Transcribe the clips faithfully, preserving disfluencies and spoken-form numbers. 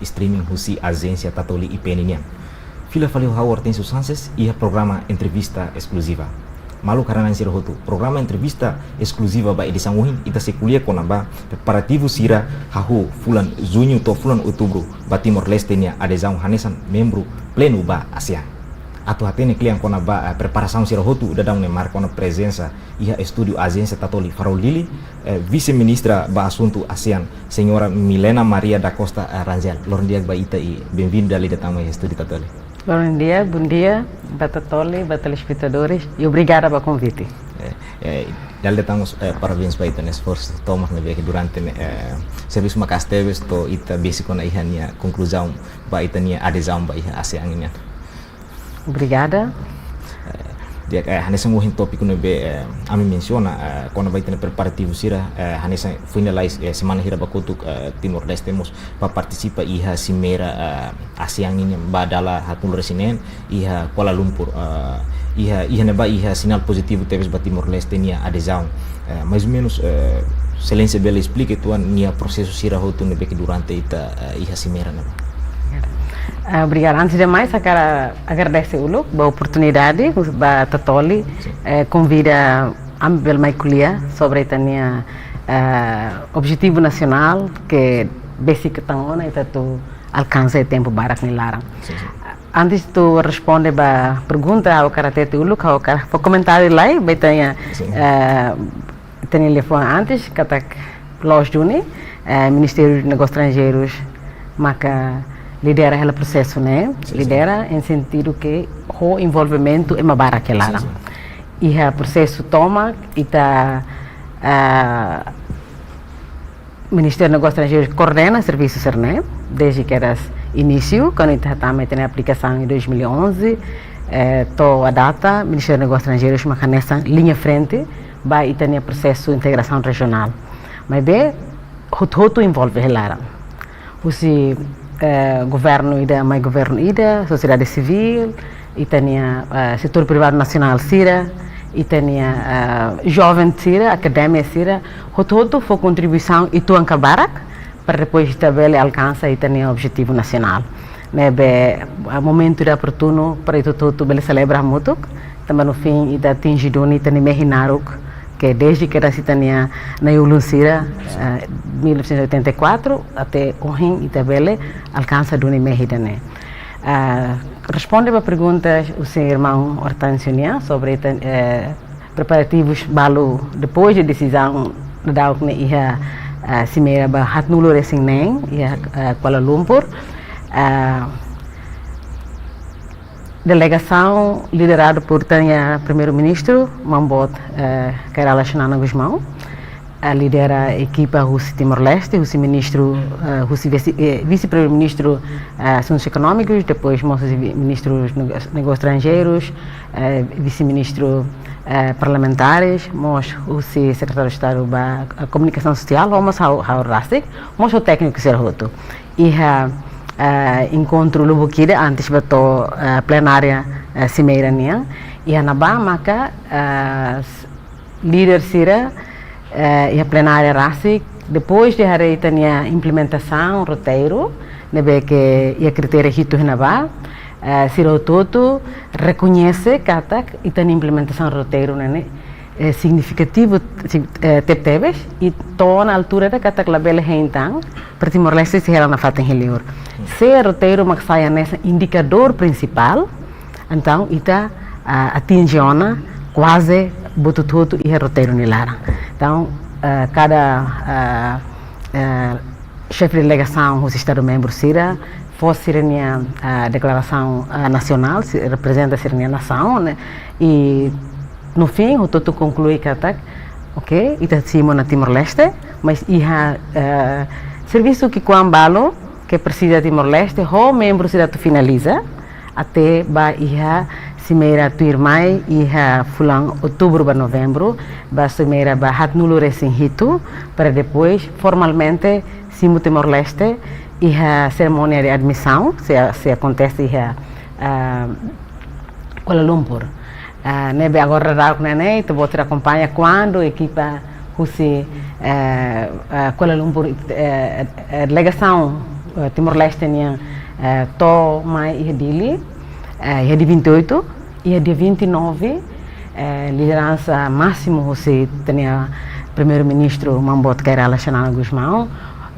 streaming husi ajénsia Tatoli I P N nian. Fila fali ho ha'u Hortensio Sanches iha programa entrevista eskluziva. Maluk karena sira hotu, programa entrevista eskluziva ba edisaun ohin ita sei ko'alia kona-ba preparativu sira hahú fulan Juñu to'o fulan Outubru ba Timor-Leste nia adezaun hanesan membru plenu ba ASEAN. Atu hatene kle'an kona-ba, eh, preparasaun sira hotu, daudaun ne'e marka ona prezensa iha estúdiu ajénsia Tatoli Farol Dili, eh, Vise-Ministra ba Asuntu ASEAN, Señora Milena Maria da Costa, eh, Rangel. Loron di'ak ba ita i benvindu dala ida tan mai estúdiu Tatoli. Loron di'ak, bondia ba Tatoli, ba telespetadores, i obrigada ba konvite. Eh, eh, dala ida tan mós, eh, parabéns ba ita-nia esforsu tomak ne'ebé ke durante ne'e, eh, servisu maka'as tebes to'o ita besik ona iha nia konkluzaun ba ita-nia adezaun ba iha ASEAN nian. Obrigada. Eh, di'ak, eh, hanesan ohin tópiku ne'ebé, eh, ami mensiona, eh, kona-ba ita-nia preparativu sira, eh, hanesan finalize, eh, semana hira ba kotuk, eh, Timor-Leste mós ba partisipa iha simeira, eh, ASEAN nian ba dala haatnulu-resin-neen iha Kuala Lumpur, eh, iha, iha ne'ebá iha sinál pozitivu tebes ba Timor-Leste nia adezaun. Eh, mais ou menus, eh, Exelénsia bele esplika uitoan nia prosesu sira hotu ne'ebé ke durante ita, eh, iha simeira ne'ebá. Ah, obrigada. Antes de mais, hakarak agradese uluk ba oportunidade, ba Tatoli, Sin. eh, konvida ami bele mai ko'alia sobre ita-nia, eh, objetivu nasionál ke besik tan ona ita atu alkansa iha tempu barak nia laran. Sin, sin. Antes atu responde ba pergunta, ha'u hakarak hatete uluk, ha'u hakarak fó komentáriu lai ba ita-nia, Sin. eh, ita-nia liafuan antes, katak loos duni, eh, Ministériu Negósius Estranjeirus maka lidera hela prosesu ne'e, Sin, sin. lidera iha sentidu ke ho envolvimentu ema barak iha Sin, laran. sin. Iha prosesu tomak, ita, eh, Ministériu Negósius Estranjeirus koordena servisu sira-ne'e, desde kedas inísiu, kuandu ita hatama ita-nia aplikasaun iha dois mil e onze, eh, to'o à data, Ministériu Negósius Estranjeirus maka hanesan liña frente ba ita-nia prosesu integrasaun rejionál. Maibé, hotu-hotu envolve iha laran. Husi, eh, governu ida mai governu ida, sosiedade sivíl, ita-nia, eh, setór privadu nasionál sira, ita-nia, eh, joven sira, akademia sira, hotu-hotu fó kontribuisaun uitoan ka barak, para depois ita bele alkansa ita-nia objetivu nasionál. Ne'ebé, eh, momentu ida oportunu para ita hotu-hotu bele selebra hamutuk, tanba no fim ita atinje duni ita-nia mehi naruk, ke desde kedas ita-nia na'i-ulun sira, eh, mil novecentos e oitenta e quatro, até ohin ita bele alkansa duni mehi ida-ne'e. Ah, responde ba pergunta husi irmaun Hortensio nian sobre ita, eh, preparativus balu depois de desizaun daudaun ne'e iha, eh, simeira ba haatnulu-resin-neen iha, eh, Kuala Lumpur. Ah, delegasaun lideradu por ita-nia Primeiru-Ministru, Maun Boot, eh, Kay Rala Xanana Gusmão, eh, lidera ekipa husi Timor-Leste, husi ministru, eh, husi vise, eh, vise-primeiru-ministru, eh, Asuntus Ekonómikus, depois mós husi vi-, ministru Negósius Estranjeirus, eh, vise-ministru, eh, parlamentares, mós husi sekretáriu Estadu ba, eh, Komunikasaun Sosiál, ho mós ha'u, ha'u rasik, mós ho tékniku sira hotu. Iha, eh, enkontru lubuk ida antes ba to'o, eh, plenária, eh, simeira nian. Iha ne'ebá maka, eh, s-, líder sira, eh, iha plenária rasik, depois de haree ita-nia implementasaun roteiru, ne'ebé ke iha kritéria hitu iha ne'ebá, eh, sira hotu-hotu rekoñese katak ita-nia implementasaun roteiru ne'e, eh, signifikativu, si-, eh, tebetebes, i to'o ona altura ida katak labele hein tan, para Timor-Leste sei hela nafatin iha liur. Se roteiru mak sai hanesan indikadór prinsipál, entaun ita, ah, atinje ona kuaze buat hotu-hotu iha roteiru nia laran. Entaun, eh, kada, eh, eh, xefe delegasaun husi Estadu membru sira fó sira-nia, ah, deklarasaun, ah, nasionál, sei reprezenta sira-nia nasaun, ne'e? I no fim, hotu-hotu konklui katak, ok, ita simu ona Timor-Leste, mas iha, eh, servisu ki'ikoan balu ke presiza Timor-Leste, ho membru sira atu finaliza, até ba iha simeira tuirmai, iha fulan Outubru ba Novembru, ba simeira ba haatnulu-resin-hitu, para depois formalmente simu Timor-Leste iha serimónia de admisaun, sei, sei akontese iha, ah, Kuala Lumpur. Ah, ne'ebé agora daudaun ne'e, ita-boot sira akompaña kuandu ekipa husi, eh, eh, Kuala Lumpur, eh, eh, delegasaun eh, Timor-Leste nian, eh, to'o mai iha Dili, eh, iha dia vinte e oito, iha dia vinte e nove, eh, lideransa másimu husi ita-nia Primeiru-Ministru Maun Boot Kay Rala Xanana Gusmão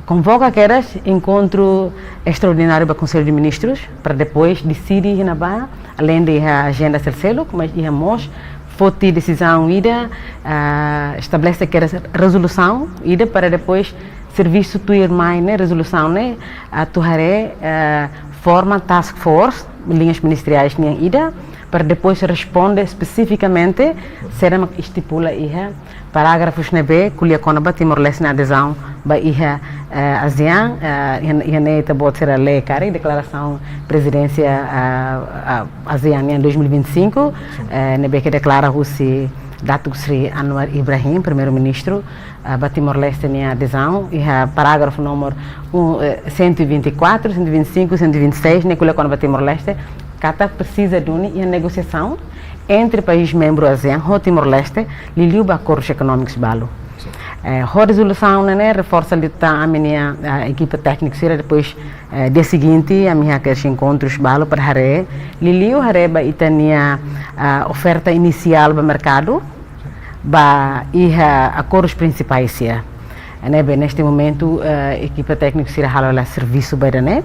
konvoka kedas enkontru estraordináriu ba Konsellu de Ministrus, para depois deside iha ne'ebá, além de iha ajenda seluk-seluk, mas iha mós foti desizaun ida, ah, estabelese kedas rezolusaun ida para depois servisu tuirmai ne'e, rezolusaun ne'e, atu haree, ah, forma task force, linhas ministeriais nian ida, para depois responde espesifikamente saida mak estipula iha parágrafus ne'ebé ko'alia kona-ba Timor-Leste nia adezaun ba iha, eh, ASEAN, eh, iha, iha ne'e ita-boot sira lee karik deklarasaun prezidénsia, ah, ah, ASEAN nian dois mil e vinte e cinco, eh, ne'ebé ke deklara husi Datuk Seri Anwar Ibrahim, Primeiru-Ministru, ah, ba Timor-Leste nia adezaun, iha parágrafu númeru um, eh, cento e vinte e quatro, cento e vinte e cinco, cento e vinte e seis, ne'e ko'alia kona-ba Timor-Leste, katak presiza duni iha negosiasaun entre país membru ASEAN ho Timor-Leste, liuliu ba akordus ekonómikus balu. Eh, ho rezolusaun ne'e, ne'e reforsa liután ami-nia, ah, ekipa tékniku sira, depois, eh, dia seguinte, ami halo enkontrus balu para haree, liuliu haree ba ita-nia, ah, oferta inisiál ba merkadu, ba iha akordus prinsipais sira. Ne'ebé neste momentu, eh, ekipa tékniku sira halo hela servisu ba ida-ne'e.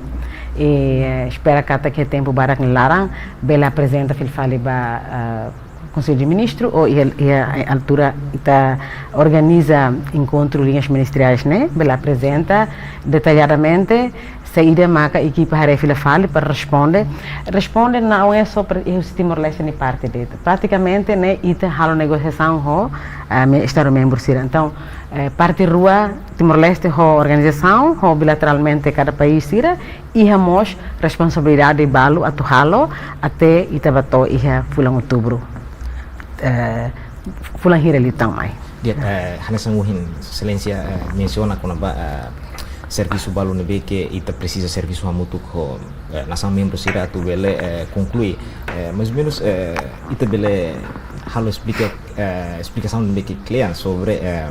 I, eh, espera katak iha tempu badak nia laran, bele aprezenta fila fali ba, eh, Konsellu de Ministru, ou iha, iha altura ita organiza enkontru linhas ministeriais ne'e, bele aprezenta detalladamente, saida maka ekipa haree fila fali para responde. Responde não é só para iha Timor-Leste nia parte de'it. Pratikamente ne'e ita halo negosiasaun ho, ah, me-, Estadu membru sira. Entaun, eh, parte rua, Timor-Leste ho organizasaun, ho bilateralmente kada país sira, iha mós responsabilidade balu atu halo, até ita bá to'o iha fulan Outubru. Eh, fulan hira liután mai. Ya, eh, hanesan ohin Exelénsia, eh, mensiona kona-ba, eh, servisu balu ne'ebé ke ita presiza servisu hamutuk ho, eh, nasaun membru sira atu bele, eh, konklui. Eh, mais ou menus, eh, ita bele halo esplika, eh, esplikasaun ne'ebé ke kle'an sobre, eh,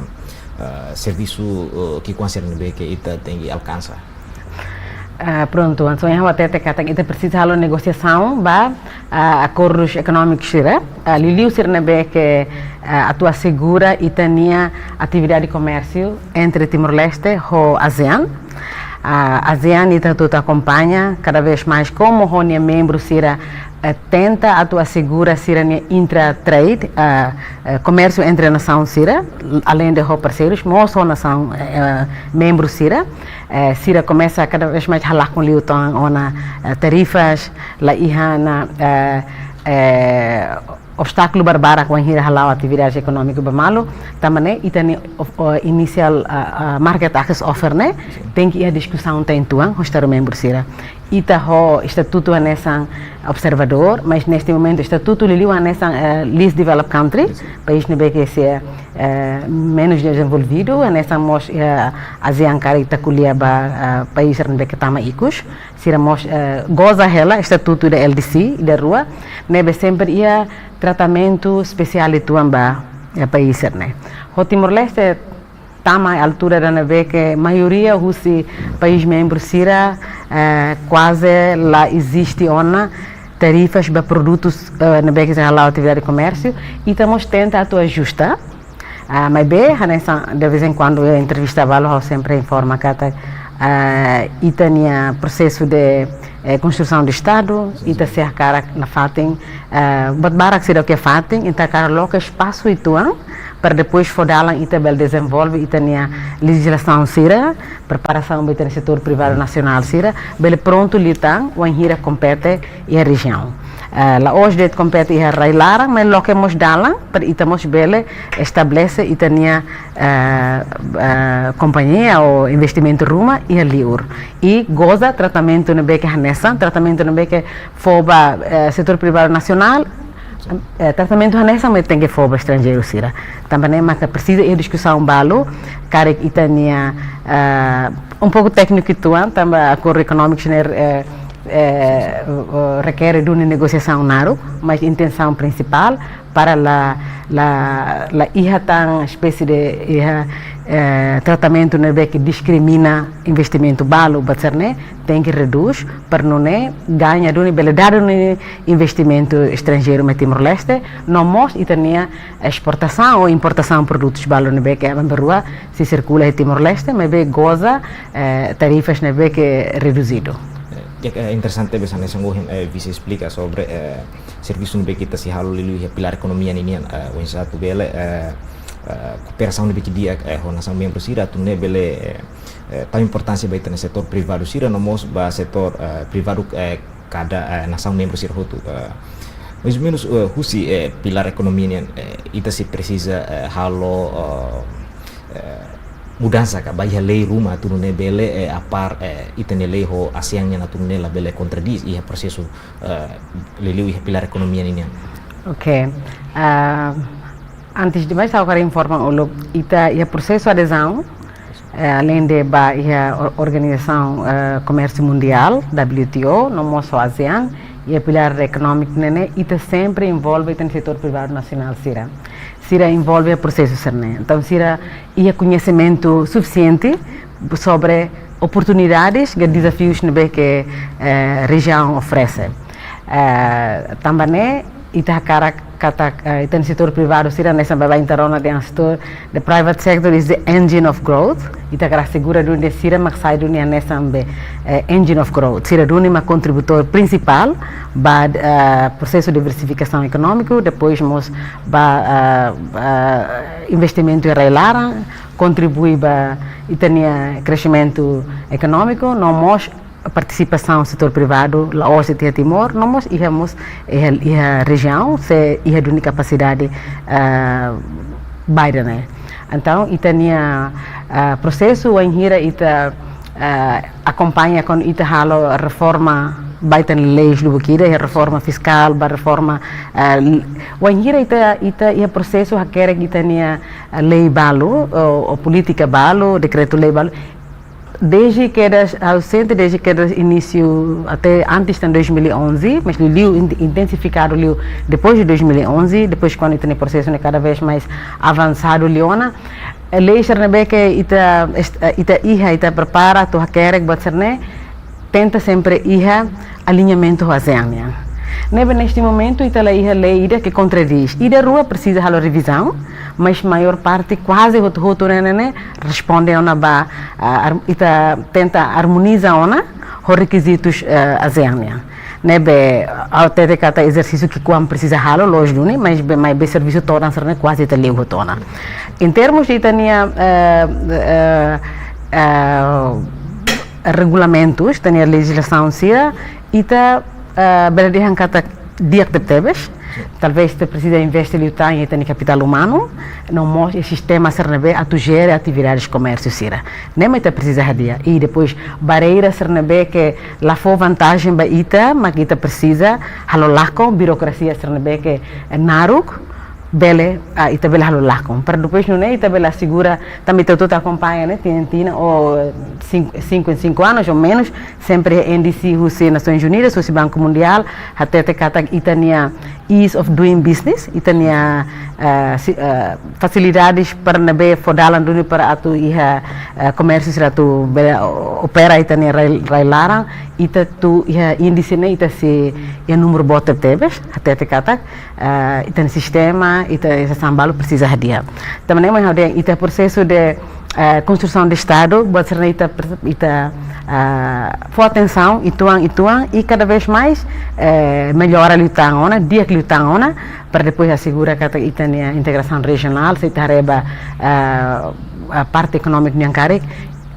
eh, servisu, eh, ki'ikoan sira ne'ebé ke ita tenke alkansa. Ah, prontu, entaun ha'u hatete katak ita presiza halo negosiasaun ba, ah, akordus ekonómikus sira, ah, liuliu sira ne'ebé ke, ah, atu asegura ita-nia atividade komérsiu entre Timor-Leste ho ASEAN. Ah, ASEAN ita hotu akompaña kada vez mais komu ho nia membru sira, eh, tenta atu asegura sira-nia intra-trade, ah, eh, komérsiu entre nasaun sira, além de ho parseirus, mós ho nasaun, eh, membru sira. Eh, sira komesa kada vez mais halakon liután ona, eh, tarifas, la iha ona, eh, eh, obstákulu barbarak wainhira hala'o atividade ekonómiku ba malu, tanba ne'e ita-nia of-, o, initial, ah, ah, market access offer ne'e, tenke iha diskusaun tan tuan ho Estadu membru sira. Ita ho estatutu hanesan observadór, mas neste momentu estatutu liuliu hanesan, eh, least developed country, país ne'ebé ke sei, eh, menus dezenvolvidu, hanesan mós, eh, ASEAN karik ita ko'alia ba, eh, país ne'ebé ke tama ikus, sira mós, eh, goza hela estatutu ida L D C, ida rua, ne'ebé sempre iha tratamentu espesiál uitoan ba, eh, país ne'e. Ho Timor-Leste, tama altura ida ne'ebé ke maioria husi país membru sira, eh, kuaze la eziste ona tarifas ba produtus, eh, ne'ebé ke hala'o atividade komérsiu, ita mós tenta atu ajusta. Ah, maibé, hanesan, de vez em quando, iha entrevista balu, ha'u sempre informa katak, ah, ita-nia prosesu de, eh, konstrusaun de Estadu, ita sei hakarak nafatin, eh, buat barak seidauk iha fatin, ita hakarak loke espasu uitoan, para depois fó dalan ita bele dezenvolve ita-nia lejizlasaun sira, preparasaun ba ita-nia setór privadu nasionál sira, bele prontu liután, wainhira kompete iha rejiaun. Eh, la'ós de'it kompete iha rai-laran, mas loke mós dalan, para ita mós bele estabelese ita-nia, eh, eh, kompañia ou investimentu ruma iha liur. I goza tratamentu ne'ebé ke hanesan, tratamentu ne'ebé ke fó ba, eh, setór privadu nasionál, eh, tratamentu hanesan mak tenke fó ba estranjeiru sira. Tanba ne'e maka presiza iha diskusaun balu, karik ita-nia, eh, um pouco tékniku uitoan, tanba akordu ekonómiku ne'e, eh, eh, o, o, rekere duni negosiasaun naruk, mas intensaun prinsipál para la, la, la iha tan espésie de iha eh, tratamentu ne'ebé ke diskrimina investimentu balu, buat sira-ne'e tenke redús, para nune'e gaña duni, bele dadu nune'e investimentu estranjeiru mai Timor-Leste, no mós ita-nia esportasaun ou importasaun produtus balu ne'ebé ke aban-bainrua sei sirkula iha Timor-Leste, maibé goza, eh, tarifas ne'ebé ke reduzidu. Eh, ya, eh, interesante, bisa hanesan ohin, eh, vise esplika sobre, eh, servisu ne'ebé ke ita sei halo liuliu iha pilár ekonomia ninian, eh, oinsá atu bele, eh, eh, kooperasaun ne'ebé ke di'ak, eh, ho nasaun membru sira atu nune'e bele, eh, eh, tau importánsia ba ita-nia setór privadu sira, no mós ba setór, eh, privadu, eh, kada, eh, nasaun membru sira hotu, eh, mais ou menus, eh, husi, eh, pilár ekonomia nian, eh, ita sei presiza, eh, halo, eh, eh, mudansa ka ba iha lei ruma atu nune'e bele, eh, apár, eh, ita-nia lei ho ASEAN nian atu nune'e labele kontradís iha prosesu, eh, liuliu iha pilár ekonomia ninian. Ok. Ah, antes de mais, ha'u hakarak informa uluk, ita iha prosesu adezaun, eh, aleinde ba iha or-, Organizasaun, eh, Komérsiu Mundiál, W T O, no mós ho ASEAN, iha pilár ekonómiku ne'e, ita sempre envolve ita-nia setór privadu nasionál sira. Sira envolve prosesu sira-ne'e. Entaun, sira iha koñesimentu sufisiente sobre oportunidades ka dezafius ne'ebé ke, eh, rejiaun oferese. Eh, tanba ne'e, ita hakarak katak, eh, ita-nia setór privadu sira hanesan baibain ita rona dehan setór, the private sector is the engine of growth. Ita hakarak asegura duni sira mak sai duni hanesan be, eh, engine of growth. Sira duni mak kontributór prinsipál ba, eh, prosesu diversifikasaun ekonómiku, depois mós ba, eh, eh, investimentu iha rai-laran, kontribui ba ita-nia kresimentu ekonómiku, no mós partisipasaun setór privadu la'ós iha Timor, no mós iha mós iha, iha rejiaun, se iha duni kapasidade, ah, baida ne'e. Entaun, ita-nia, ah, prosesu wainhira ita, ah, akompaña kuandu ita halo reforma ba ita-nia leis lubuk ida, iha reforma fiskál, ba reforma, ah, l-, wainhira ita, ita iha prosesu hakerek ita-nia, ah, lei balu, ou, ou polítika balu, dekretu-lei balu, desde kedas ausente, desde kedas inísiu até antes de dois mil e onze, mas liu, liu in-, intensifikadu liu depois de dois mil e onze, depois kuandu ita-nia prosesu ne'e kada vez mais avansadu liu ona, eh, lei sira ne'ebé ke ita est-, eh, ita iha, ita prepara, atu hakerek buat sira-ne'e, tenta sempre iha aliñamentu ho ASEAN nian. Ne'ebé neste momentu ita la iha lei ida ke kontradís. Ida rua presiza halo revizaun, mas maiór parte kuaze hotu-hotu ne'e, ne'e, ne'e responde ona ba, ah, ar-, ita tenta armoniza ona ho rekizitus, eh, ASEAN nian. Ne'ebé, ha'u hatete katak ezersísiu ki'ikoan presiza halo, loos duni, mas be, mas be servisu todan sira-ne'e kuaze ita liu hotu ona. Em termos de ita-nia, eh, eh, eh, regulamentus, ita-nia lejizlasaun sira, ita, eh, bele dehan katak di'ak tebetebes. Talvés ita presiza investe liután iha ita-nia kapitál umanu, no mós iha sistema sira ne'ebé atu jere atividades komérsiu sira. Ne'e mak ita presiza hadi'a. I depois barreira sira ne'ebé ke la fó vantajen ba ita, mak ita presiza halo lakon, birokrasia sira ne'ebé ke, eh, naruk, bele, ah, ita bele halo lakon. Para depois nune'e ita bele asegura, tanba ita hotu akompaña, ne'e, tinan-tinan, ou cinco, cinco em cinco anos, ou menos, sempre N D C husi Nasoins Unidas, husi Banku Mundiál, hatete katak ita-nia ease of doing business, ita-nia, ah, si-, ah, fasilidades para ne'ebé fó dalan duni para atu iha, ah, komérsiu sira atu bele o-, opera ita-nia rai, rai-laran, ita atu iha índice ne'e, ita sei iha númeru boot tebetebes, hatete katak, ah, ita-nia sistema, ita, ita sasán balu presiza hadi'a. Tanba ne'e mak ha'u dehan ita prosesu de, eh, konstrusaun de Estadu, buat sira-ne'e ita per-, ita, ah, fó atensaun, uitoan, uitoan, i kada vez mais, eh, mellora liután ona, di'ak liután ona, para depois asegura katak ita-nia integrasaun rejionál, se ita haree ba, ah, ah, parte ekonómiku nian karik,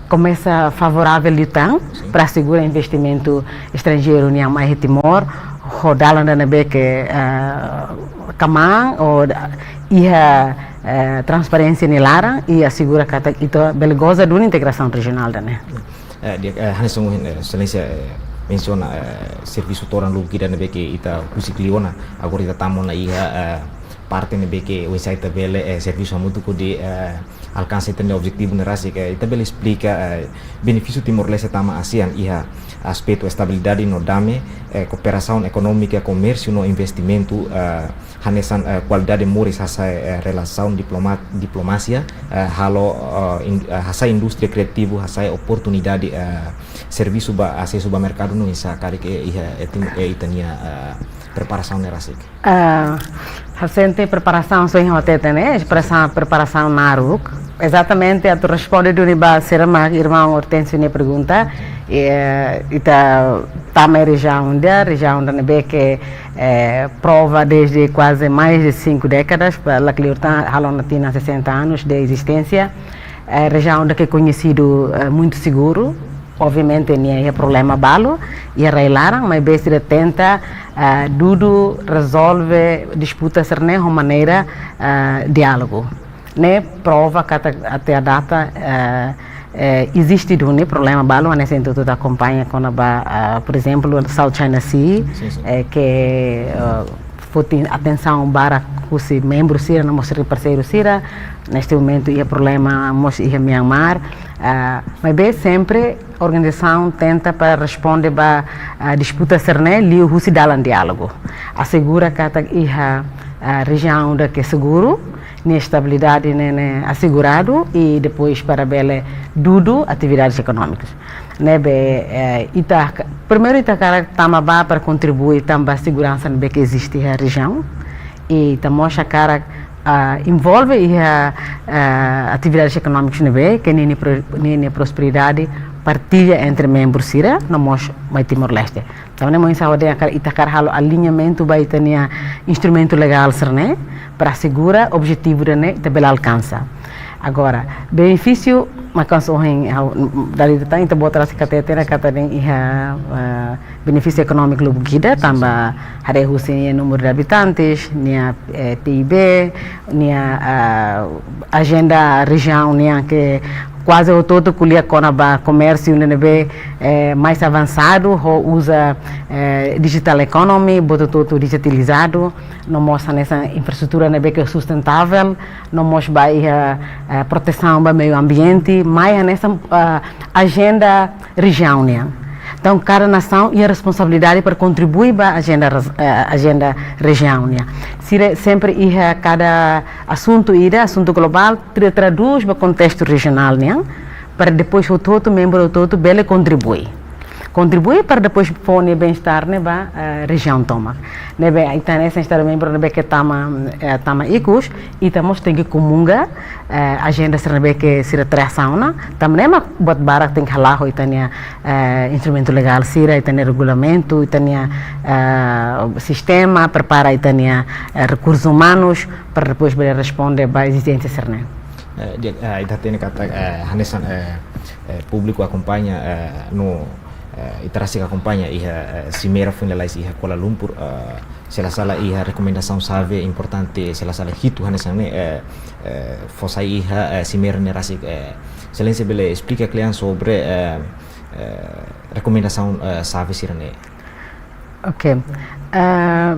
komesa favoravel liután, sin, para asegura investimentu estranjeiru nian mai iha Timor, ho dalan ida ne'ebé ke, eh, kmaan, ou da-, iha, eh, transparénsia nia laran, i asegura katak ita bele goza duni integrasaun rejionál ida-ne'e. Eh, di'ak, eh, hanesan ohin, eh, Exelénsia, eh, mensiona, eh, servisu todan lubuk ida ne'ebé ke ita husik liu ona, agora ita tama ona iha, eh, parte ne'ebé ke oinsá ita bele, eh, servisu hamutuk hodi, eh, alkansa ita-nia objetivu ne'e rasik, eh, ita bele esplika, eh, benefísiu Timor-Leste tama ASEAN iha aspetu estabilidade no dame, eh, kooperasaun ekonómika, komérsiu no investimentu, eh, hanesan, eh, kualidade moris, hasa'e, eh, relasaun diploma-, diplomasia, eh, halo, eh, in-, eh, hasa'e indústria kriativu, hasa'e oportunidade, eh, servisu ba, asesu ba merkadu no oinsá karik, eh, iha, eh, Tim-, eh, ita-nia, eh, preparasaun ne'e rasik. Ah, ha'u sente preparasaun, só iha hotel ne'e, preparasaun, preparasaun naruk. Ezatamente, atu responde duni ba sira mak irmaun Hortensio nia pergunta, eh, ita tama iha rejiaun ida, rejiaun ida ne'ebé ke, eh, prova desde quase mais de cinco décadas, ba la kleur tan, halo ona tinan sessenta anos de existência. Eh, rejiaun ida ke koñesidu, eh, muito seguro, obviamente, nia iha problema balu, iha rai-laran, maibé sira tenta, ah, dudu rezolve disputa sira-ne'e ho maneira, ah, diálogu. Ne'e prova katak até à data, ah, eh, eziste duni problema balu, hanesan ita hotu akompaña kona-ba, ah, por exemplo, South China Sea, Sin, sin. eh, ke, ah, foti atensaun barak husi membru sira, no mós sira parseiru sira, neste momento iha problema mós iha Myanmar, ah, maibé sempre organizasaun tenta para responde ba, ah, disputa sira-ne'e liuhusi dalan diálogu. Asegura katak iha, ah, rejiaun ida ke seguru, nia estabilidade ne'e, ne'e aseguradu i depois para bele dudu atividades ekonómikas. Ne'ebé, eh, ita, primeiru ita hakarak tama ba para kontribui tanba seguransa ne'ebé ke eziste iha rejiaun. I ita mós hakarak, ah, envolve iha, ah, atividades ekonómikas ne'ebé ke ninia pro-, ninia prosperidade partilla entre membru sira, no mós mai Timor-Leste. Tanba ne'e mós oinsá hodi hakarak, ita hakarak halo aliñamentu ba ita-nia instrumentu legál sira-ne'e, para asegura objetivu ida-ne'e ita bele alkansa. Agora, benefísiu, mak hanesan ohin ha'u, mm, dala ida tan ita-boot rasik hatete ona katak iha, eh, benefísiu ekonómiku lubuk ida, tanba haree husi nia númeru de habitantes, nia, eh, P I B, nia, ah, ajenda rejiaun nian ke kuaze hotu-hotu ko'alia kona-ba komérsiu ne'ebé, eh, mais avansadu, ho uza, eh, digital economy, buat hotu-hotu dijitalizadu, no mós hanesan infraestrutura ne'ebé ke sustentável, no mós ba iha, eh, protesaun ba meiu ambiente, mai hanesan, ah, ajenda rejiaun nian. Entaun, kada nasaun iha responsabilidade para kontribui ba ajenda res-, eh, ajenda rejiaun nian. Sira sempre iha kada asuntu ida, asuntu globál, tra-, tradús ba kontestu rejionál nian, para depois hotu-hotu, membru hotu-hotu bele kontribui. Kontribui para depois fó nia bem-estar ne'e ba, eh, rejiaun tomak. Ne'ebé, ita hanesan Estadu membru ne'ebé ke tama, eh, tama ikus, ita mós tenke komunga, eh, ajenda sira ne'ebé ke sira trasauna, tanba ne'e mak buat barak tenke hala'o ita-nia, eh, instrumentu legál sira, ita-nia regulamentu, ita-nia, eh, sistema, prepara ita-nia, eh, rekursus umanus, para depois bele responde ba ezijénsia sira-ne'e. Eh, di'ak, eh, ita hatene katak, eh, hanesan, eh, eh, públiku akompaña, eh, no, eh, ita rasik akompaña iha, eh, simeira foin lalais iha Kuala Lumpur, eh, se la sala iha rekomendasaun xave importante, se la sala hitu hanesan ne'e, eh, eh, fó sai iha, eh, simeira ne'e rasik, eh, Exelénsia bele esplika kle'an sobre, eh, eh, rekomendasaun, eh, xave sira-ne'e. Ok. Eh,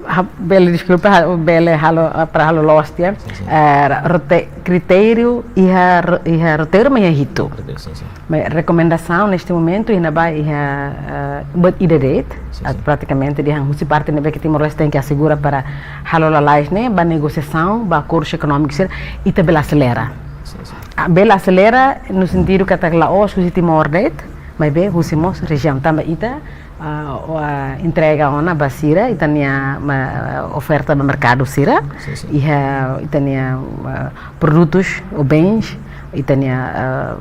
ha-, bele, deskulpa, ha-, bele halo, eh, para halo loos tiha. Sin, sin. Eh, rote-, kritériu iha ro-, iha roteiru mak iha hitu. Roteiru, sin, sin. Maibé rekomendasaun neste momentu iha-ne'ebá iha, eh, buat ida de'it, Sin, ah, sin. pratikamente dehan husi parte ne'ebé ke Timor-Leste tenke asegura para halo lalais ne'e, ba negosiasaun, ba akordus ekonómiku sira, ita bele aselera. Sin, sin. Ah, bele aselera no sentidu katak la'ós husi Timor de'it, maibé husi mós rejiaun tanba ita, ah, o, ah, entrega ona ba sira ita-nia, ma-, oferta ba merkadu sira, Sin, sin. iha ita-nia, ah, produtus ou bens, ita-nia, ah,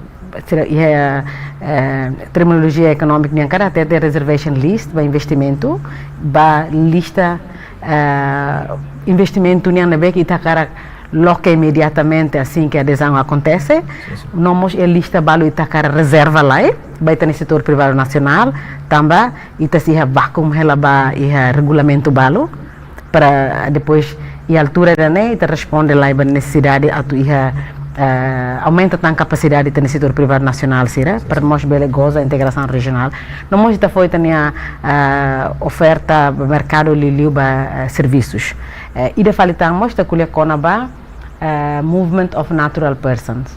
sira iha, eh, terminolojia ekonómika nian karik hatete reservation list ba investimentu, ba lista, eh, investimentu nian ne'ebé ke ita hakarak loke imediatamente assim que a adesão acontece. Sin, sin. No mós iha lista balu ita hakarak rezerva lai ba ita-nia setór privadu nasionál, tanba ita sei iha vákuu hela ba iha regulamentu balu, para depois iha altura ida-ne'e ita responde lai ba nesesidade atu iha, eh, aumenta tan kapasidade ita-nia setór privadu nasionál sira, Sin, para sin. mós bele goza integrasaun rejionál. No mós ita fó ita-nia, eh, oferta ba merkadu liuliu ba, eh, servisus. Eh, ida fali tan mós ita ko'alia kona-ba, eh, movement of natural persons.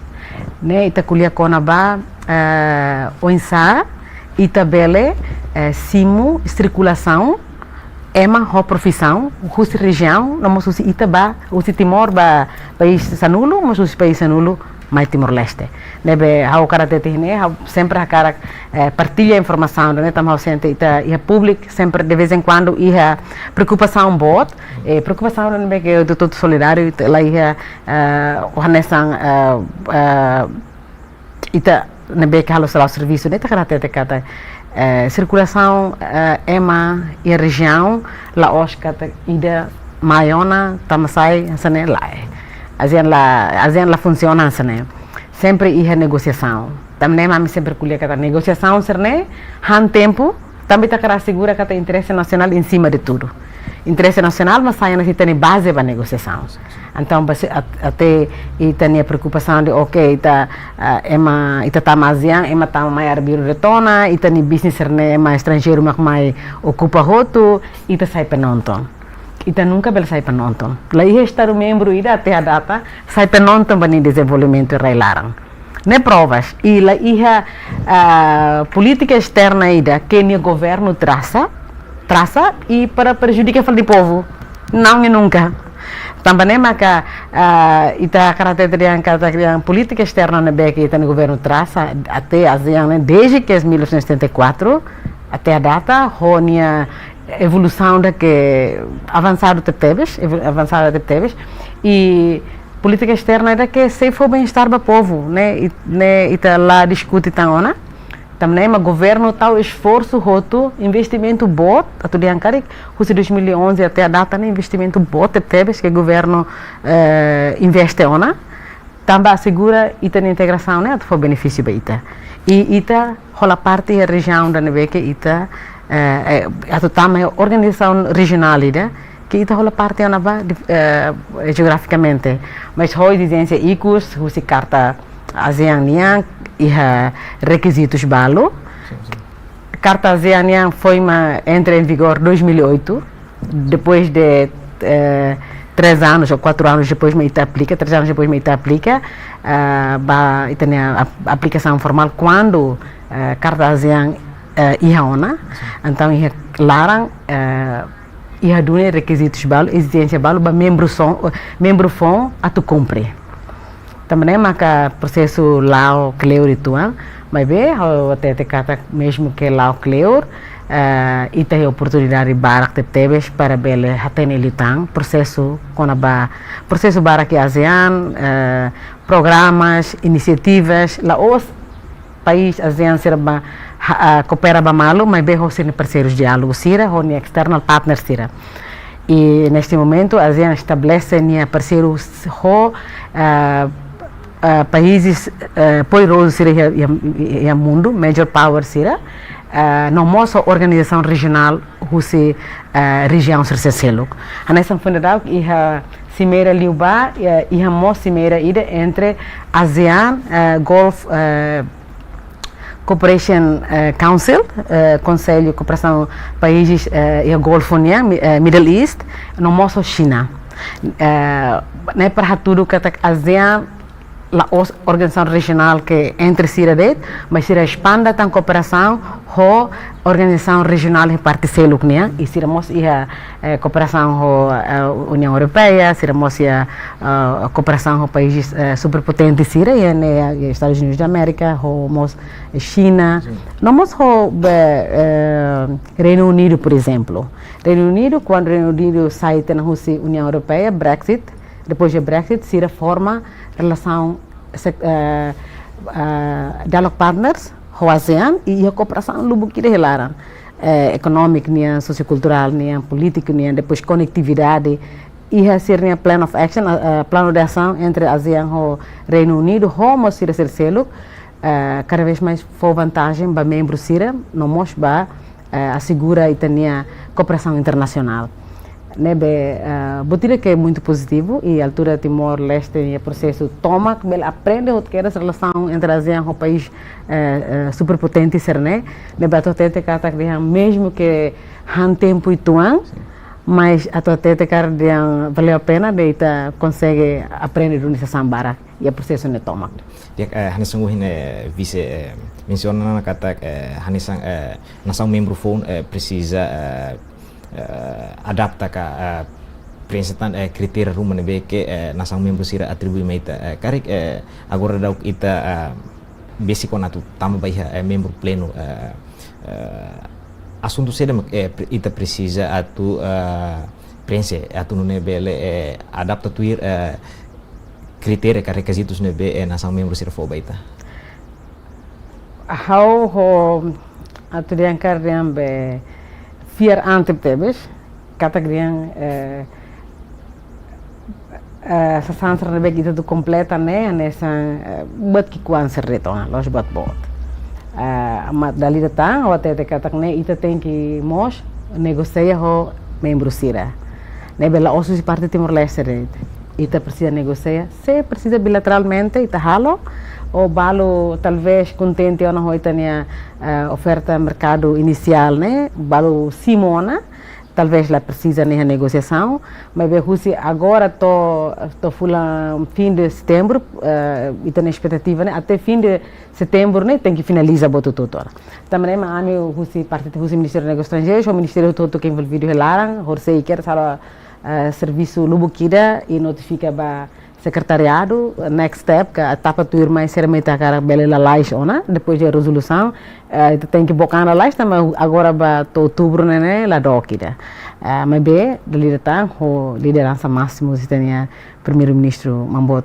Ne'e ita ko'alia kona-ba, eh, oinsá ita bele, eh, simu sirkulasaun ema ho profisaun husi rejiaun, no mós husi ita ba, husi Timor ba país sanulu, mós husi país sanulu mai Timor-Leste. Ne'ebé ha'u hakarak hatete ne'e, ha'u sempre hakarak, eh, partilla informasaun ne'e, tanba ha'u sente ita iha públiku sempre de vez em quando iha preokupasaun boot, eh, preokupasaun ne'ebé ke doutór solidáriu, ita la iha, eh, hanesan, eh, eh, ita ne'ebé ke halo sala servisu ne'e, ita hakarak hatete katak, eh, sirkulasaun, eh, ema iha rejiaun la'ós katak ida mai ona tama sai hanesan ne'e, lae. ASEAN la, ASEAN la funsiona hanesan ne'e. Sempre iha negosiasaun. Tanba ne'e mak ami sempre ko'alia katak negosiasaun sira-ne'e han tempu, tanba ita hakarak asegura katak interese nasionál em cima de tudo. Interese nasionál mak sai hanesan ita-nia baze ba negosiasaun. Entaun, ba se at-, até ita-nia preokupasaun de, ok, ita, ah, ema, ita tama ASEAN, ema tama mai arbiru de'it ona, ita-nia bisnis sira-ne'e ema estranjeiru mak mai okupa hotu, ita sai penonton. Ita nunka bele sai penonton. La iha Estadu membru ida até à data sai penonton ba nia dezenvolvimentu rai-laran. Ne'e provas, i la iha, ah, polítika esterna ida ke nia governu trasa, trasa i para prejudika fali povu. Não e nunca. Tanba ne'e maka, ah, ita hakarak hatete dehan katak polítika esterna ne'ebé ke ita-nia governu trasa até ASEAN ne'e, desde ke mil novecentos e setenta e quatro até à data, ho nia evolusaun ida ke avansadu tebetebes, evo-, avansadu tebetebes, i polítika esterna ida ke sei fó bem-estar ba povu, ne'e, i, ne'e ita la diskute tan ona. Tanba ne'e mak governu tau esforsu hotu, investimentu boot, atu dehan karik, husi dois mil e onze até à data ne'e investimentu boot tebetebes ke governu, eh, investe ona. Tanba asegura ita-nia integrasaun ne'e atu fó benefísiu ba ita. I ita hola parte iha rejiaun ida ne'ebé ke ita, eh, eh, atu tama iha organizasaun rejionál ida ke ita hola parte ona ba, di-, eh, jeografikamente. Mas ho ezijénsia ikus, husi Karta ASEAN nian, iha rekizitus balu. Sin, sin. Karta ASEAN nian foin mak entra em vigor dois mil e oito, depois de, eh, três anos ou quatro anos depois mak ita aplika, três anos depois mak ita aplika, ah, ba ita-nia ap-, aplikasaun formál kuandu, eh, Karta ASEAN, eh, iha ona. Sin. Entaun iha laran, eh, iha duni rekizitus balu, ezijénsia balu ba membru son, membru foun atu kumpre. Tanba ne'e maka prosesu la'o kleur uitoan, maibé ha'u hatete katak mezmu ke la'o kleur, eh, ita iha oportunidade barak tebetebes para bele hatene liután prosesu kona-ba, prosesu barak iha ASEAN, eh, programas, inisiativas, la'ós país ASEAN sira ba, ha, ah, koopera ba malu, maibé ho sira-nia parseirus diálogu sira, ho nia external partner sira. I neste momento, ASEAN estabelese nia parseiru ho, ah, ah, países, eh, poderozu sira iha, iha, iha mundu, major power sira, ah, no mós ho organizasaun rejionál husi, eh, rejiaun sira seluk. Hanesan foin daudauk iha simeira liubá, eh, iha mós simeira ida entre ASEAN, eh, Gulf, eh, Cooperation, eh, Council, eh, Konsellu Kooperasaun Países, eh, iha Golfu nian, Mi-, eh, Middle East, no mós ho Xina. Eh, ne'e para hatudu katak ASEAN la'ós organizasaun rejionál ke entre sira de'it, mas sira espande tan kooperasaun ho organizasaun rejionál iha parte seluk nian, i sira mós iha, eh, kooperasaun ho, eh, Uniaun Europeia, sira mós iha, eh, kooperasaun ho países, eh, superpotente sira, iha ne'e, eh, Estadus Unidus da Amérika, ho mós Xina, Sin. No mós ho, be, eh, Reinu Unidu, por ezemplu. Reinu Unidu, kuandu Reinu Unidu sai tiha ona husi Uniaun Europeia, Brexit, depois de Brexit, sira forma relasaun sek-, eh, eh, dialogue partners ho ASEAN, i iha kooperasaun lubuk ida iha laran. Eh, ekonómiku nian, sosiokulturál nian, polítiku nian, depois konetividade, iha sira-nia plan of action, eh, eh, planu de asaun entre ASEAN ho Reinu Unidu, ho mós sira sel-, seluk, eh, kada vez mais fó vantajen ba membru sira, no mós ba, eh, asegura ita-nia kooperasaun internasionál. Ne'ebé, eh, buat ida ke muitu pozitivu, i altura Timor-Leste iha prosesu tomak bele aprende hotu kedas relasaun entre ASEAN ho país, eh, eh, superpotente sira-ne'e, ne'ebé atu hatete katak dehan mezmu ke han tempu uitoan, Sin. Mas atu hatete katak dehan valeu a pena, dehan ita konsege aprende duni sasán barak iha prosesu ne'e tomak. Di'ak, eh, hanesan ohin, eh, vise, eh, mensiona katak, eh, hanesan, eh, nasaun membru foun, eh, presiza, eh, eh, adapta ka, eh, prenxe tan, eh, kritéria ruma ne'ebé ke, eh, nasaun membru sira atribui mai ita. Eh, karik, eh, agora daudaun ita, eh, besik ona atu tama ba iha, eh, membru plenu, eh, eh, asuntu saida mak, eh, pre-, ita presiza atu, eh, prenxe, atu nune'e bele, eh, adapta tuir, eh, kritéria ka rekizitus ne'ebé, eh, nasaun membru sira fó ba ita. Ha'u ho atu dehan karik dehan be fiar antep tebes, katak dehan, eh, eh, sasán sira ne'ebé ke ita atu kompleta ne'e, hanesan, eh, buat ki'ikoan sira de'it ona, la'ós buat boot. Eh, mak dala ida tan, ha'u hatete katak ne'e ita tenke mós negosia ho membru sira. Ne'ebé la'ós husi parte Timor-Leste de'it. Ita presiza negosia, se presiza bilateralmente ita halo, ou balu talvés kontente ona ho ita-nia, eh, oferta merkadu inisiál ne'e, balu simu ona, talvés la presiza ne'e negosiasaun, maibé husi agora to'o, to'o fulan fin de setembru, eh, ita-nia espetativa ne'e até fin de setembru ne'e tenke finaliza buat hotu-hotu ona. Tanba ne'e mak ami husi parte husi Ministériu Negósiu Estranjeirus, ho ministériu hotu-hotu ke envolvidu iha laran, horisehik kedas halo, eh, servisu lubuk ida i notifika ba sekretariadu, next step, ka etapa tuirmai sira mak ita hakarak bele lalais ona, depois de rezolusaun, eh, ita tenke book an lalais, tanba agora ba to'o outubru ne'e ne'e la dook ida. Eh, maibé, dala ida tan, ho lideransa másimu husi ita-nia Primeiru-Ministru Maun Boot,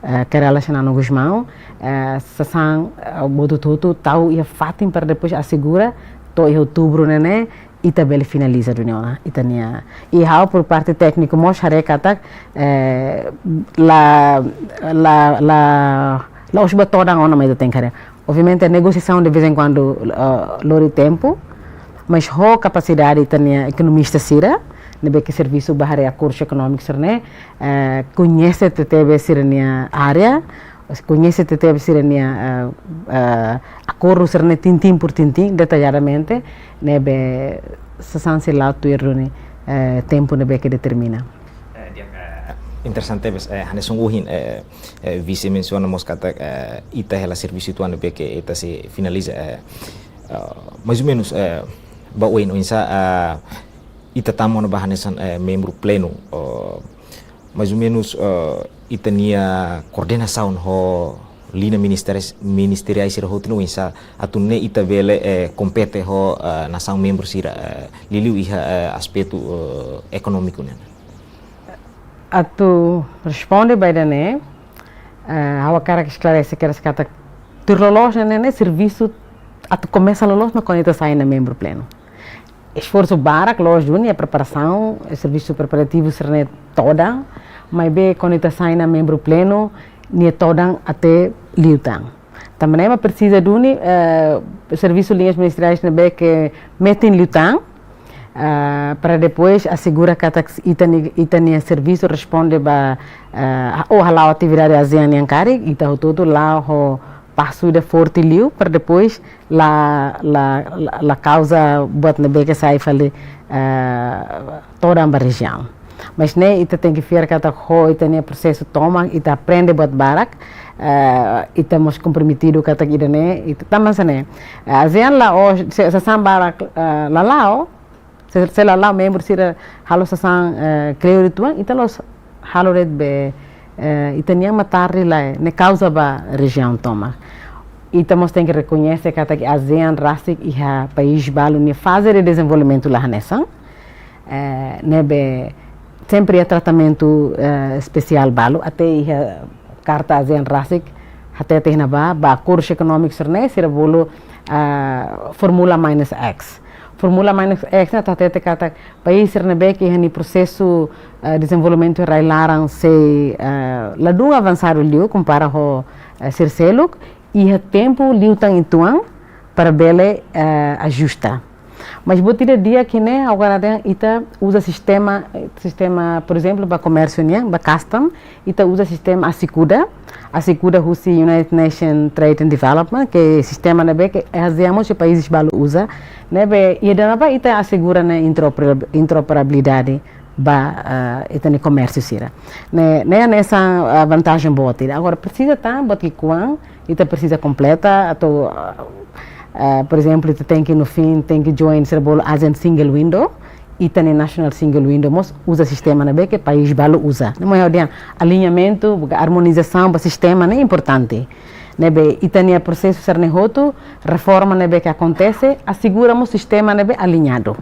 eh, Kay Rala Xanana Gusmão, eh, sasán, eh, buat hotu-hotu tau iha fatin para depois asegura, to'o iha outubru ne'e ne'e, ita bele finaliza duni ona, ita-nia. I ha'u por parte tékniku mós haree katak, eh, la, la, la, la'ós buat todan ona mak ita tenke haree. Obviamente, negosiasaun de vez em quando, eh, lori tempu, mas ho kapasidade ita-nia ekonomista sira, ne'ebé ke servisu ba haree akordus ekonómiku sira-ne'e, eh, koñese tebetebes sira-nia área, koñese tebetebes sira-nia, eh, eh, akordu sira-ne'e tintin por tintin, detalladamente, ne'ebé sasán sei la'o tuir duni, eh, tempu ne'ebé ke determina. Eh, di'ak, eh, interesante tebes, eh, hanesan ohin, eh, eh, vise mensiona mós katak, eh, ita hela servisu uitoan ne'ebé ke ita sei finaliza, eh, eh, mais ou menus, eh, ba oin oinsá, eh, ita tama ona ba hanesan, eh, membru plenu, eh, mais ou menus, eh, ita-nia koordenasaun ho liña ministeriais, ministeriais sira hotu ne'e oinsá atu nune'e ita bele, eh, kompete ho, eh, nasaun membru sira, eh, liuliu iha, eh, aspetu, eh, ekonómiku nian. Atu responde ba ida-ne'e, eh, ha'u hakarak esklarese kedas katak tuir loloos ne'e ne'e servisu atu komesa loloos mak kuandu ita sai ona membru plenu. Esforsu barak loos duni iha preparasaun, servisu preparativu sira-ne'e todan, maibé kuandu ita sai ona membru plenu, nia todan até liután. Tanba ne'e mak presiza duni, eh, servisu liñas ministeriais ne'ebé ke metin liután, eh, para depois asegura katak ita-ni-, ita-nia servisu responde ba, eh, ou hala'o atividade ASEAN nian karik, ita hotu-hotu la'o ho pasu ida forte liu, para depois la, la, la, la kauza buat ne'ebé ke sai fali, eh, todan ba rejiaun. Mas ne'e ita tenke fiar katak ho ita-nia prosesu tomak, ita aprende buat barak, eh, ita mós komprometidu katak ida-ne'e, ita tanba hanesan ne'e. Eh, ASEAN la'o, se, sasán barak, eh, la la'o, se, se la la'o membru sira halo sasán, eh, kleur uitoan, ita la'ós halo de'it be, eh, ita-nian mak tarde lae, ne'e kauza ba rejiaun tomak. Ita mós tenke rekoñese katak ASEAN rasik iha país balu nia faze de dezenvolvimentu la hanesan. Eh, ne'ebé sempre iha tratamentu, eh, espesiál balu, até iha karta ASEAN rasik hatete iha ne'ebá, ba akordus ekonómiku sira-ne'e, sira bolu, ah, Fórmula Minus X. Fórmula Minus X ne'e atu hatete katak país sira ne'ebé ke iha nia prosesu, eh, dezenvolvimentu rai-laran sei, eh, ladún avansadu liu kompara ho, eh, sira seluk, iha tempu liután uitoan para bele, eh, ajusta. Mas buat ida di'ak ne'e, agora ita uza sistema, sistema, por ezemplu, ba komérsiu nian, ba custom, ita uza sistema ACICUDA, ACICUDA husi United Nations Trade and Development, ke sistema ne'ebé ke ASEAN mós países balu uza, ne'ebé ida-ne'ebá ita asegura ona interopera-, interoperabilidade ba, eh, ita-nia komérsiu sira. Ne'e, ne'e, ne'e hanesan, eh, vantajen boot ida. Agora, presiza tan, buat ki'ikoan, ita presiza kompleta, atu, eh, eh, por ezemplu, ita tenke, no fim, tenke join sira bolu ASEAN Single Window, ita-nia National Single Window mós uza sistema ne'ebé ke país balu uza. Ne'e mak ha'u dehan aliñamentu, armonizasaun ba sistema ne'e importante. Ne'ebé ita-nia prosesu sira-ne'e hotu, reforma ne'ebé ke akontese, asegura mós sistema ne'ebé aliñadu.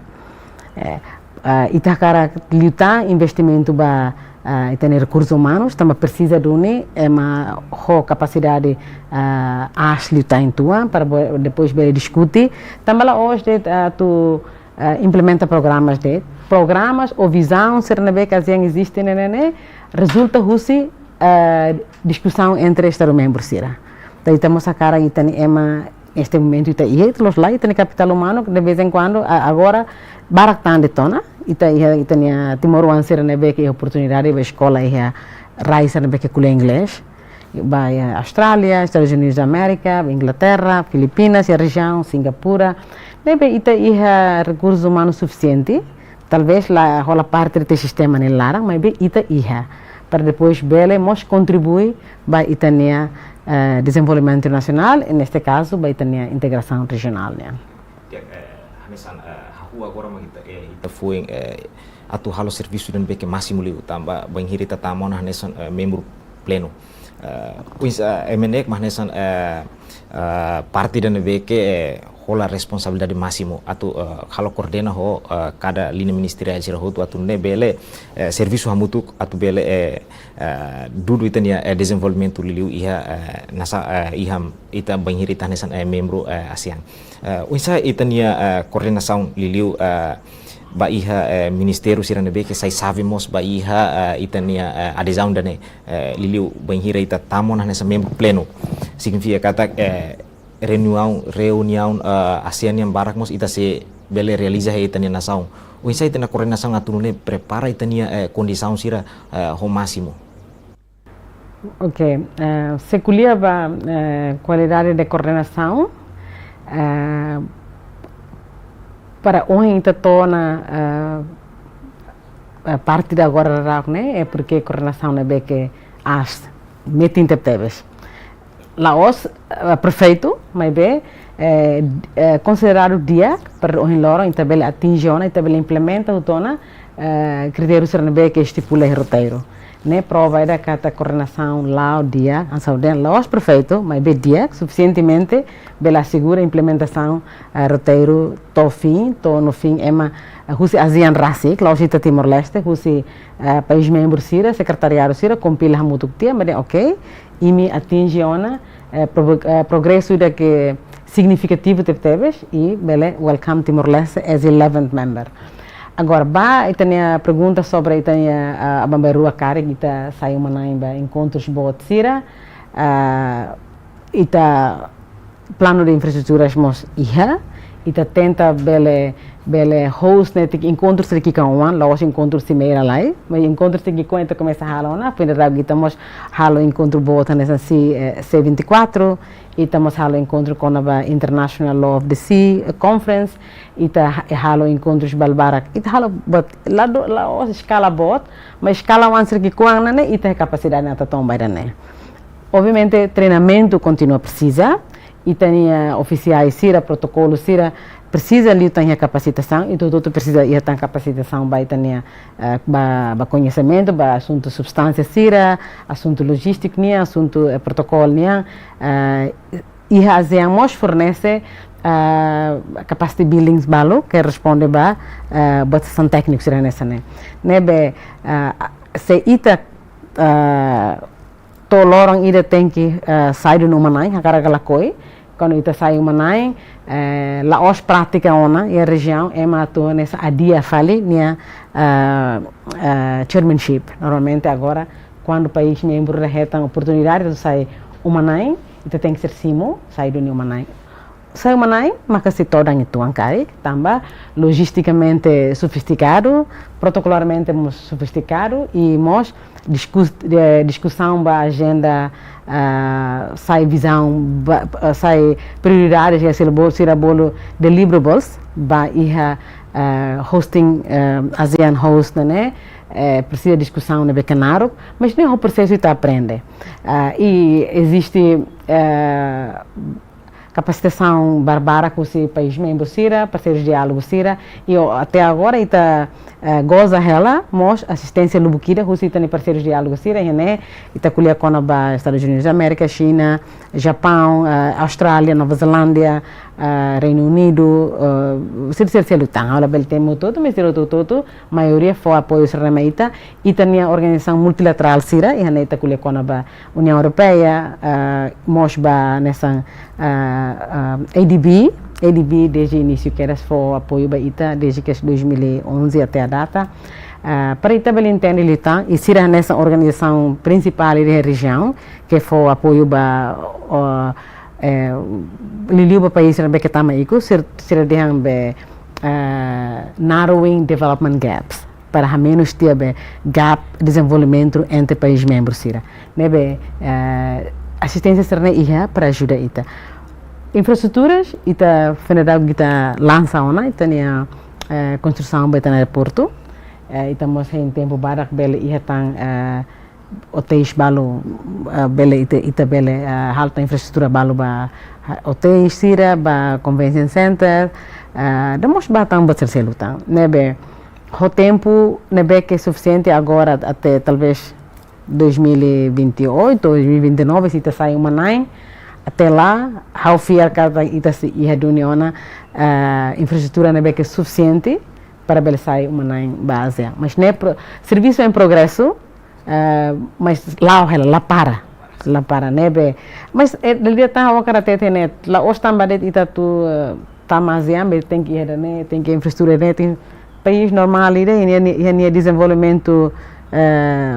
Eh, ah, ita hakarak liután investimentu ba, ah, ita-nia rekursus umanus, tanba presiza duni ema ho kapasidade, ah, aas liután uitoan, para bo-, depois bele diskute. Tanba la'ós de'it, ah, atu, ah, implementa programas de'it. Programas ou vizaun sira ne'ebé ke ASEAN eziste ne'e, ne'e, ne'e, rezulta husi, ah, diskusaun entre Estadu membru sira. Entaun ita mós hakarak ita-nia ema, neste momento ita iha, ita la'ós la, ita-nia kapitál umanu, de vez em quando, a-, agora, barak tan de'it ona, ita iha, ita-nia timoroan sira ne'ebé ke iha oportunidade ba eskola iha rai sira ne'ebé ke ko'alia inglés, ba iha Austrália, Estados Unidos da América, ba Inglaterra, Filipinas, iha rejiaun, Singapura, ne'ebé ita iha rekursus umanus sufisiente, talvez la hola parte de sistema nia laran, maibé ita iha, para depois bele mós kontribui ba ita-nia, eh, dezenvolvimentu nasionál, e neste kazu, ba ita-nia integrasaun rejionál nian. Di'ak, eh, hanesan, eh, hahú agora mak ita, eh, ita foin, eh, atu halo servisu ida ne'ebé ke másimu liu, tanba bainhira ita tama ona hanesan, eh, membru plenu. Eh, oinsá, eh, MNEK mak hanesan, eh, eh, parte ida ne'ebé ke, eh, hola responsabilidade másimu atu, eh, halo koordena ho, eh, kada liña ministeriál sira hotu atu nune'e bele, eh, servisu hamutuk atu bele, eh, eh, dudu ita-nia, eh, dezenvolvimentu liuliu iha, eh, nasa, eh, iha ita bainhira ita hanesan, eh, membru, eh, ASEAN. Eh, oinsá ita-nia, eh, koordenasaun liuliu, eh, ba iha, eh, ministériu sira ne'ebé ke sai xave mós ba iha, eh, ita-nia, eh, adezaun ida-ne'e, eh, liuliu bainhira ita tama ona hanesan membru plenu. Signifika katak, eh, reuniaun, reuniaun, eh, ASEAN nian barak mós ita sei bele realiza iha ita-nia nasaun. Oinsá ita-nia koordenasaun atu nune'e prepara ita-nia, eh, kondisaun sira, eh, ho másimu. Ok, eh, se ko'alia ba, eh, kualidade de koordenasaun, eh, para ohin ita to'o ona, eh, eh, parte ida agora daudaun ne'e, é porque koordenasaun ne'ebé ke aas, metin tebetebes. La'ós, eh, perfeitu, maibé, eh, eh, konsideradu di'ak, para ohin loron, ita bele atinje ona, ita bele implementa hotu ona, eh, kritériu sira ne'ebé ke estipula iha roteiru. Ne'e prova ida katak koordenasaun la'o di'ak, hanesan ha'u dehan la'ós perfeitu, maibé di'ak, sufisientemente, bele asegura implementasaun, eh, roteiru to'o fim, to'o no fim, ema, eh, husi ASEAN rasik, la'ós ita Timor-Leste, husi, eh, país membru sira, sekretariadu sira, kompila hamutuk tiha, mak dehan, ok, imi atinje ona, eh, pro-, eh, progresu ida ke signifikativu tebetebes, i bele welcome Timor-Leste as eleventh member. Agora, ba ita-nia pergunta sobre ita-nia, ah, aban-bainrua karik ita sai uma-na'in ba enkontrus boot sira, ah, ita planu de infraestruturas mós iha, ita tenta bele, bele host netik enkontrus ki'ikoan, la'ós enkontru simeira lai, mas enkontrus ki'ikoan ita komesa halo ona, foin daudauk ita mós halo enkontru boot hanesan C, eh, C vinte e quatro, ita mós halo enkontru kona-ba International Law of the Sea, eh, Conference, ita ha-, halo enkontrus balu barak, ita halo boot, la'ós, la'ós eskala boot, mas eskala oan sira ki'ikoan ne'e, ita kapasidade atu toma ida-ne'e. Obviamente, treinamentu kontinua presiza, ita-nia ofisiais sira, protokolu sira, presiza liután iha kapasitasaun, ita hotu-hotu presiza iha tan kapasitasaun ba ita-nia, eh, ba, ba koñesimentu, ba asuntu substánsia sira, asuntu lojístiku nian, asuntu, eh, protokolu nian, eh, iha ASEAN mós fornese, eh, capacity buildings balu, ke responde ba, eh, buat hanesan tékniku sira hanesan ne'e. Ne'ebé, eh, se ita, eh, to'o loron ida tenke, eh, sai duni uma-na'in, hakarak ka lakohi. Kuandu ita sai uma-na'in, eh, la'ós prátika ona iha rejiaun, ema atu hanesan adia fali nia, eh, eh, chairmanship. Normalmente agora, kuandu país membru la hetan oportunidade atu sai uma-na'in, ita tenke ser simu, sai duni uma-na'in. Sai uma-na'in, maka sei todan uitoan karik, tanba lojistikamente sofistikadu, protokolarmente mós sofistikadu, i mós diskus-, eh, diskusaun ba ajenda, ah, sai vizaun ba, ah, sai prioridades, sira bolu, sira bolu deliverables ba iha, ah, hosting, ah, ASEAN host ne'e, eh, presiza diskusaun ne'ebé ke naruk, mas ne'e ho prosesu ita aprende. Ah, i eziste, eh, kapasitasaun barbarak husi país membru sira, parseirus diálogu sira, i o, até agora ita, eh, goza hela mós asisténsia lubuk ida husi ita-nia parseirus diálogu sira, iha ne'e ita ko'alia kona-ba Estadus Unidus da Amérika, Xina, Japaun, eh, Austrália, Nova Zelándia, eh, Reinu Unidu, eh, sira, sira seluk tan, ha'u labele temi hotu-hotu, mas sira hotu-hotu, maioria fó apoiu sira mai ita, ita-nia organizasaun multilaterál sira, iha ne'e ita ko'alia kona-ba Uniaun Europeia, ah, mós ba hanesan, ah, ah, ADB, ADB desde inísiu kedas fó apoiu ba ita, desde ke dois mil e onze até a data. Ah, para ita bele entende liután, i sira hanesan organizasaun prinsipál iha rejiaun, ke fó apoiu ba, oh, eh, liuliu ba país ne'ebé ke tama ikus, sir-, sira dehan be, eh, narrowing development gaps, para hamenus tiha be gap dezenvolvimentu entre país membru sira. Ne'ebé, eh, asisténsia sira-ne'e iha para ajuda ita. Infraestruturas, ita foin daudauk ita lansa ona, ita-nia, eh, konstrusaun ba ita-nia aeroportu. Eh, ita mós hein tempu badak bele iha tan, eh, otéis balu, eh, bele ita, ita bele, eh, halo tan infraestrutura balu ba, eh, otéis sira, ba convention center, eh, no mós ba tan ba sira seluk tan. Ne'ebé, ho tempu ne'ebé ke sufisiente agora até talvez dois mil e vinte e oito, dois mil e vinte e nove, se ita sai uma-na'in, até lá, ha'u fiar katak ita sei iha duni ona, eh, infraestrutura ne'ebé ke sufisiente para bele sai uma-na'in ba ASEAN. Mas ne'e pro-, servisu em progresu, eh, mas la'o hela, la para. La para ne'ebé. Mas, eh, dala ida tan ha'u hakarak hatete ne'e, la'ós tanba de'it ita atu, eh, tama ASEAN, be tenke iha ida-ne'e, tenke infraestrutura ne'e, tenke país normál ida, i nia, nia, nia dezenvolvimentu, eh,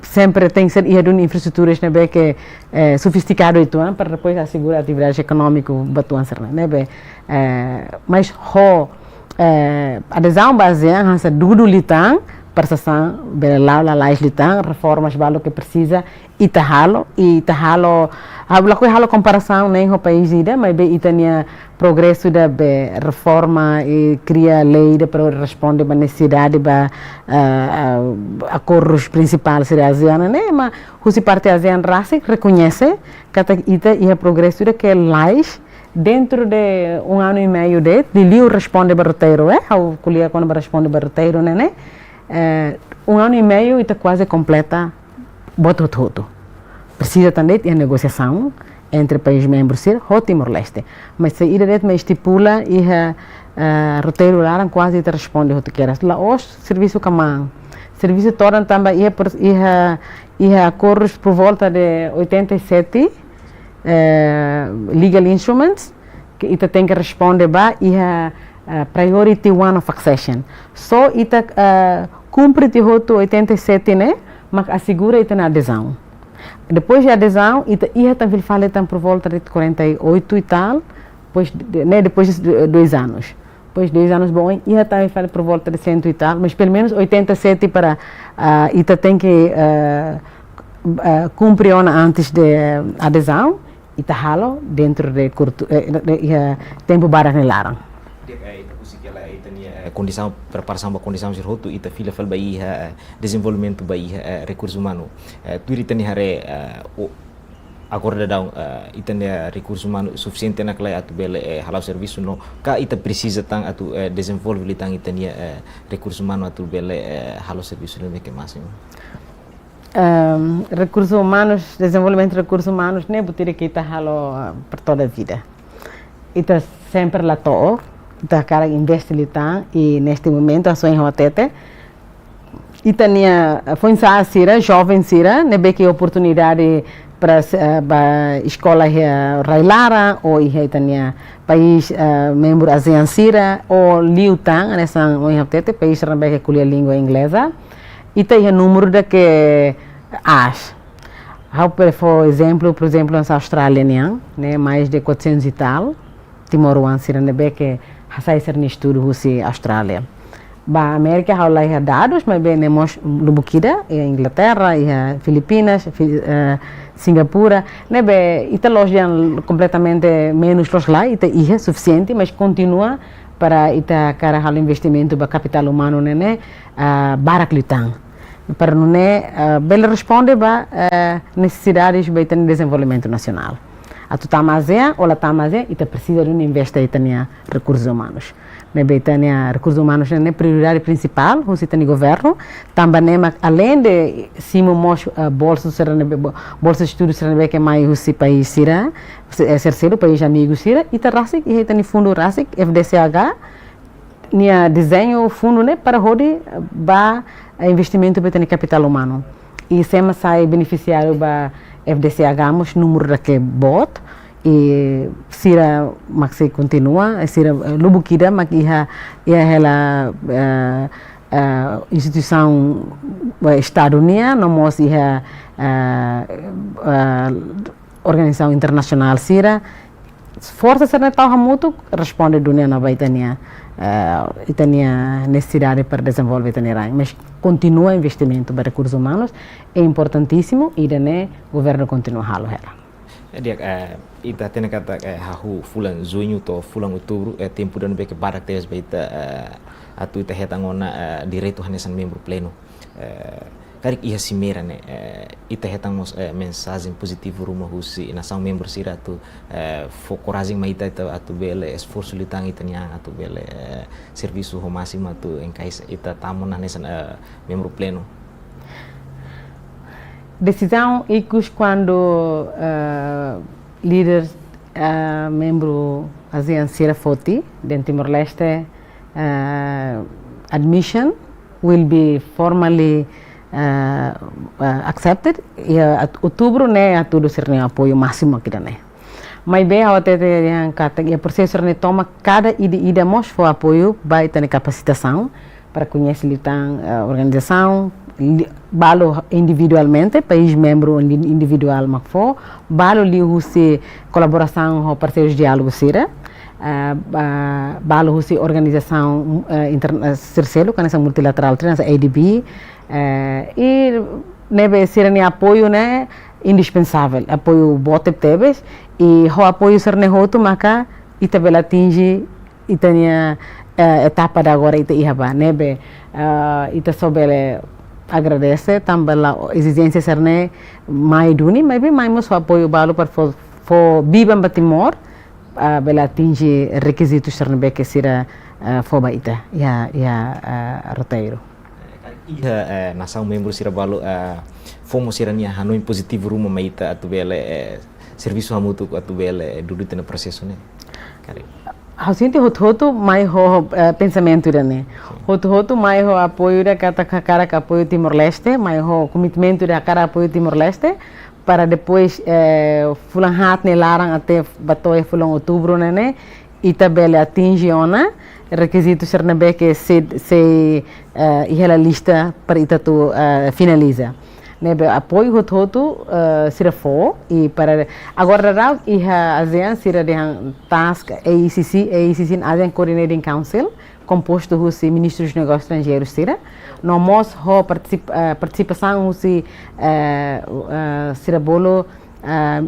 sempre tenke ser iha duni infraestruturas ne'ebé ke, eh, sofistikadu uitoan, para depois asegura atividade ekonómiku ba ita-nia sira-ne'e, ne'ebé, eh, mas ho, eh, adezaun ba ASEAN, hanesan dudu liután, para sasán, bele la'o lalais liután, reformas balu ke presiza, ita halo, i ita halo, ha'u lakohi halo komparasaun ne'e ho país ida, maibé ita-nia progresu ida be reforma i kria lei ida para responde ba nesesidade ba, ah, ah, akordus prinsipál sira ASEAN ne'e, mas husi parte ASEAN rasik rekoñese katak ita iha progresu ida ke lais dentro de um ano e meio de, liuliu responde ba roteiru, eh, ha'u ko'alia kona-ba responde ba roteiru ne'e, ne'e, eh, um ano e meio ita kuaze kompleta buat hotu-hotu. Presiza tan de'it iha negosiasaun entre país membru sira ho Timor-Leste. Mas saida de'it mak estipula iha, eh, roteiru laran kuaze ita responde hotu kedas. La'ós servisu kmaan. Servisu todan tanba iha por, iha, iha akordus por volta de oitenta e sete, eh, legal instruments, ke ita tenke responde ba iha, eh, priority one of accession. Só ita, eh, kumpre tiha hotu oitenta e sete ne'e, mak asegura ita-nia adezaun. Depois de adezaun, ita iha tan fila fali tan por volta de quarenta e oito e tal, depois de, ne'e, depois de dois anos. Depois de dois anos, bom, iha tan fila fali por volta de cento e tal, mas pelo menos oitenta e sete para, ah, ita tenke, ah, ah, kumpre ona antes de adezaun, ita halo dentro de kurtu, eh, de, de, iha tempu badak nia laran. Di'ak, eh, ita husik hela ita-nia, eh, kondisaun, preparasaun ba kondisaun sira hotu, ita fila fali ba iha, eh, dezenvolvimentu ba iha, eh, rekursu umanu. Eh, tuir ita-nia haree, eh, o, agora daudaun, eh, ita-nia rekursu umanu sufisiente ona ka lae atu bele, eh, hala'o servisu no ka ita presiza tan atu, eh, dezenvolve liután ita-nia, eh, rekursu umanu atu bele, eh, hala'o servisu ne'ebé ke másimu. Ehm, rekursus umanus, dezenvolvimentu rekursus umanus ne'e buat ida ke ita halo, ah, para toda a vida. Ita sempre la to'o, ita hakarak investe liután, i neste momento, asaun ha'u hatete, ita-nia, ah, foin-sa'e sira, joven sira, ne'ebé ke oportunidade para, ah, ba eskola iha rai-laran, ou iha ita-nia país, ah, membru ASEAN sira, ou liután, hanesan ohin ha'u hatete, país sira ne'ebé ke ko'alia língua ingleza, ita iha númeru ida ke aas. Ha'u bele fó ezemplu, por ezemplu, hanesan Austrália nian, ne'e, mais de quatrocentos e tal, timoroan sira ne'ebé ke hasai sira-nia estudu husi Austrália. Ba Amérika ha'u la iha dadus, maibé ne'e mós lubuk ida, iha Inglaterra, iha Filipinas, Fi-, eh, Singapura, ne'ebé ita loos dehan kompletamente menus loos lae, ita iha sufisiente, mas kontinua para ita hakarak halo investimentu ba kapitál umanu ne'e, ah, barak liután. Para nune'e, ah, bele responde ba, eh, nesesidades ba ita-nia dezenvolvimentu nasionál. Atu tama ASEAN, ou la tama ASEAN, ita presiza duni investe ita-nia rekursus umanus. Ne'ebé ita-nia rekursus umanus ne'e prioridade prinsipál husi ita-nia governu, tanba ne'e mak aleinde simu mós, eh, bolsu sira ne'ebé, bo-, bolsu estudu sira ne'ebé ke mai husi país sira, se-, eh, terseiru, país amigu sira, ita rasik, iha ita-nia fundu rasik, F D C H, nia dezeña fundu ne'e para hodi, eh, ba, eh, investimentu ba ita-nia kapitál umanu. I sé mak sai benefisiáriu ba F D C H mós númeru dake boot, i sira mak sei kontinua, sira, eh, lubuk ida mak iha, iha hela, eh, eh, instituisaun, eh, Estadu nian, no mós iha, eh, eh, organizasaun internasionál sira, forsa sira ne'e tau hamutuk, responde duni ona ba ita-nia, eh, ita-nia nesesidade para dezenvolve ita-nia rain. Mas kontinua investimentu ba rekursus umanus, é importantísimu, ida-ne'e governu kontinua halo hela. Di'ak, eh, ita hatene katak, eh, hahú fulan Juñu to'o fulan Outubru, eh, tempu ida ne'ebé ke badak tebes ba ita, eh, atu ita hetan ona, eh, direitu hanesan membru plenu. Eh, karik iha simeira ne'e, eh, ita hetan mós, eh, mensajen pozitivu ruma husi nasaun membru sira atu, eh, fó korajen mai ita, ita atu bele esforsu liután ita-nian atu bele, eh, servisu ho másimu atu enkaixa ita tama ona hanesan, eh, membru plenu. Desizaun ikus kuandu, eh, líder, eh, membru ASEAN sira foti, dehan Timor-Leste, eh, admission will be formally, eh, eh, accepted. Iha at-, Outubru ne'e hatudu sira-nia apoiu másimu ida-ne'e. Maibé ha'u hatete dehan katak iha prosesu ne'e tomak kada ida-ida mós fó apoiu ba ita-nia kapasitasaun para koñese liután, eh, organizasaun, li-, balu individualmente, país membru indi-, individuál mak fó, balu liuhusi kolaborasaun ho parseirus diálogu sira, eh, ba-, balu husi organizasaun, eh, interna-, eh, sira seluk, hanesan multilaterál, hanesan A D B, eh, i ne'ebé sira-nia apoiu ne'e indispensável, apoiu boot tebes, i ho apoiu sira-ne'e hotu maka ita bele atinje ita-nia, eh, etapa ida agora ita iha ba, ne'ebé, eh, ita só bele agradese, tanba la ezijénsia sira-ne'e mai duni, maibé mai mós ho apoiu balu para fó, fó biban ba Timor, ah, bele atinje rekizitu sira ne'ebé ke sira, eh, fó ba ita, iha, iha, eh, roteiru. Iha, eh, nasaun membru sira balu, eh, fó mós sira-nia hanoin pozitivu ruma mai ita atu bele, eh, servisu hamutuk atu bele, eh, dudu ita-nia prosesu ne'e. Karik. Ha'u sente hotu-hotu mai ho, eh, pensamentu ida-ne'e. Sin. Hotu-hotu mai ho apoiu ida katak hakarak apoiu Timor-Leste, mai ho komitmentu ida hakarak apoiu Timor-Leste, para depois, eh, fulan haat nia laran até ba to'o fulan Outubru ne'e, ne'e, ita bele atinje ona rekizitu sira ne'ebé ke sei, sei, eh, iha hela lista para ita atu, eh, finaliza. Ne'ebé apoiu hotu-hotu, eh, sira fó, i para agora daudaun iha ASEAN sira dehan task A E C C, A E C C ASEAN Coordinating Council, kompostu husi ministrus negósius estranjeirus sira, no mós ho partisip-, eh, partisipasaun husi, eh, eh, sira bolu, eh,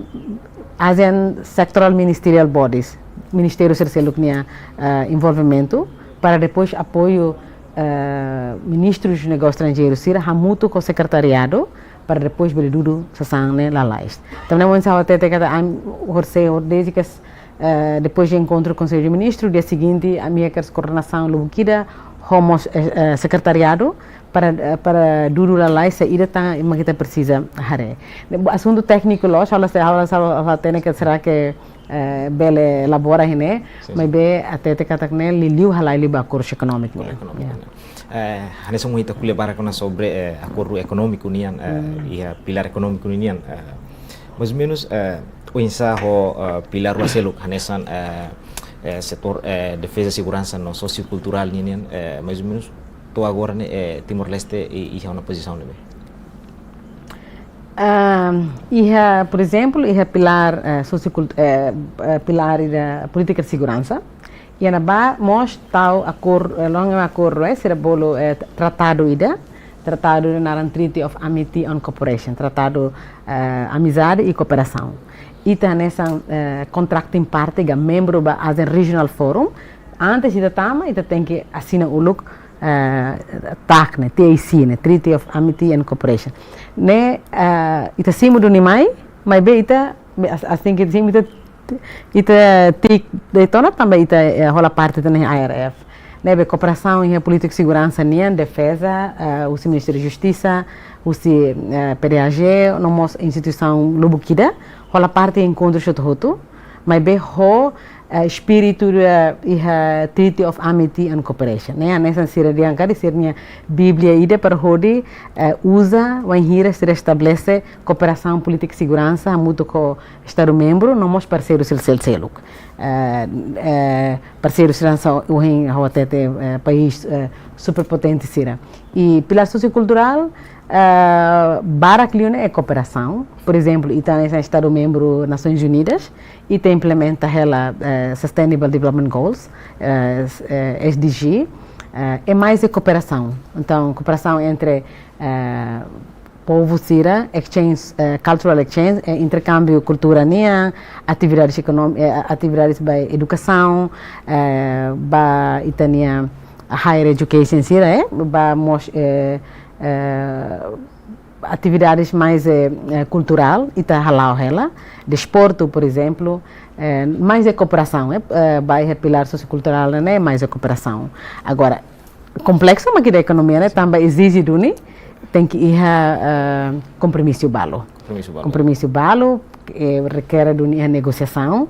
ASEAN Sectoral Ministerial Bodies, ministériu sira seluk nia, eh, envolvimentu, para depois apoiu, eh, ministrus negósius estranjeirus sira hamutuk ho sekretariadu, para depois bele dudu sasán ne'e lalais. Tanba ne'e oinsá ha'u hatete katak ami horisehik, hori dezde ke, eh, depois de enkontru Konsellu de Ministru, dia seguinte ami iha koordenasaun lubuk ida ho mós, eh, eh, sekretariadu para, eh, para dudu lalais saida tan mak ita presiza haree. Ne'e asuntu tékniku loos, ha'u la sei, ha'u la sei, ha'u la hatene katak será ke, eh, bele elabora iha ne'e, sin, maibé hatete katak ne'e liuliu halai liu ba akordu ekonómiku nian. Akordu ekonómiku nian. Eh, hanesan ohin ita ko'alia barak ona sobre, eh, akordu ekonómiku nian, eh, iha pilár ekonómiku nian, eh, mais ou menus, eh, oinsá ho, eh, pilár rua seluk hanesan, eh, eh, setór, eh, defeza, seguransa no sosiokulturál nian, eh, mais ou menus to'o agora ne'e, eh, Timor-Leste i-, iha ona pozisaun ne'ebé? Ah, iha, por ezemplu, iha pilár, eh, sosiokul-, eh, eh, pilár ida polítika seguransa. Iha ne'ebá mós tau akordu, eh, loron akordu, eh, sira bolu, eh, tratadu ida, tratadu ida naran Treaty of Amity and Cooperation, tratadu, eh, amizade e kooperasaun. Ita hanesan, eh, contracting party ka membru ba ASEAN Regional Forum. Antes ita tama, ita tenke asina uluk, eh, TAC ne'e, T A C ne'e, Treaty of Amity and Cooperation. Ne'e, eh, ita simu duni mai, maibé ita, be, as-, asin ke simu ita, ita tiik de'it ona tanba ita, eh, hola parte ita-nia I R F. Ne'ebé kooperasaun iha polítika seguransa nian, defeza, eh, husi Ministériu Justisa, husi, eh, P D A G, no mós instituisaun lubuk ida, hola parte enkontru hotu-hotu, maibé ho, eh, espíritu ida iha Treaty of Amity and Cooperation. Ne'e, hanesan sira dehan katak sira-nia Bíblia ida para hodi, eh, uza wainhira sira estabelese kooperasaun polítika seguransa hamutuk ho Estadu membru, no mós parseiru sel-, sel-, seluk. Eh, eh, parseiru sira hanesan ohin ha'u hatete, eh, país, eh, superpotente sira. I pilár sosiokulturál, eh, barak liu ne'e kooperasaun. Por ezemplu, ita hanesan Estadu membru Nasoins Unidas, ita implementa hela, eh, Sustainable Development Goals, eh, s-, eh, S D G, eh, é mais é kooperasaun. Entaun, kooperasaun entre, eh, povu sira, exchange, eh, cultural exchange, eh, interkámbiu kultura nian, atividades ekonom-, eh, atividades ba edukasaun, eh, ba ita-nia higher education sira, eh, ba mós, eh, eh, atividades mais, eh, eh, kulturál, ita hala'o hela, desportu, por ezemplu, eh, mais é kooperasaun, eh, eh, ba iha pilár sosiokulturál ne'e, mais é kooperasaun. Agora, kompleksu mak ida ekonomia ne'e, tanba ezije duni, tenke iha, eh, kompromisu balu. Kompromisu balu. Kompromisu balu, eh, rekere duni iha negosiasaun,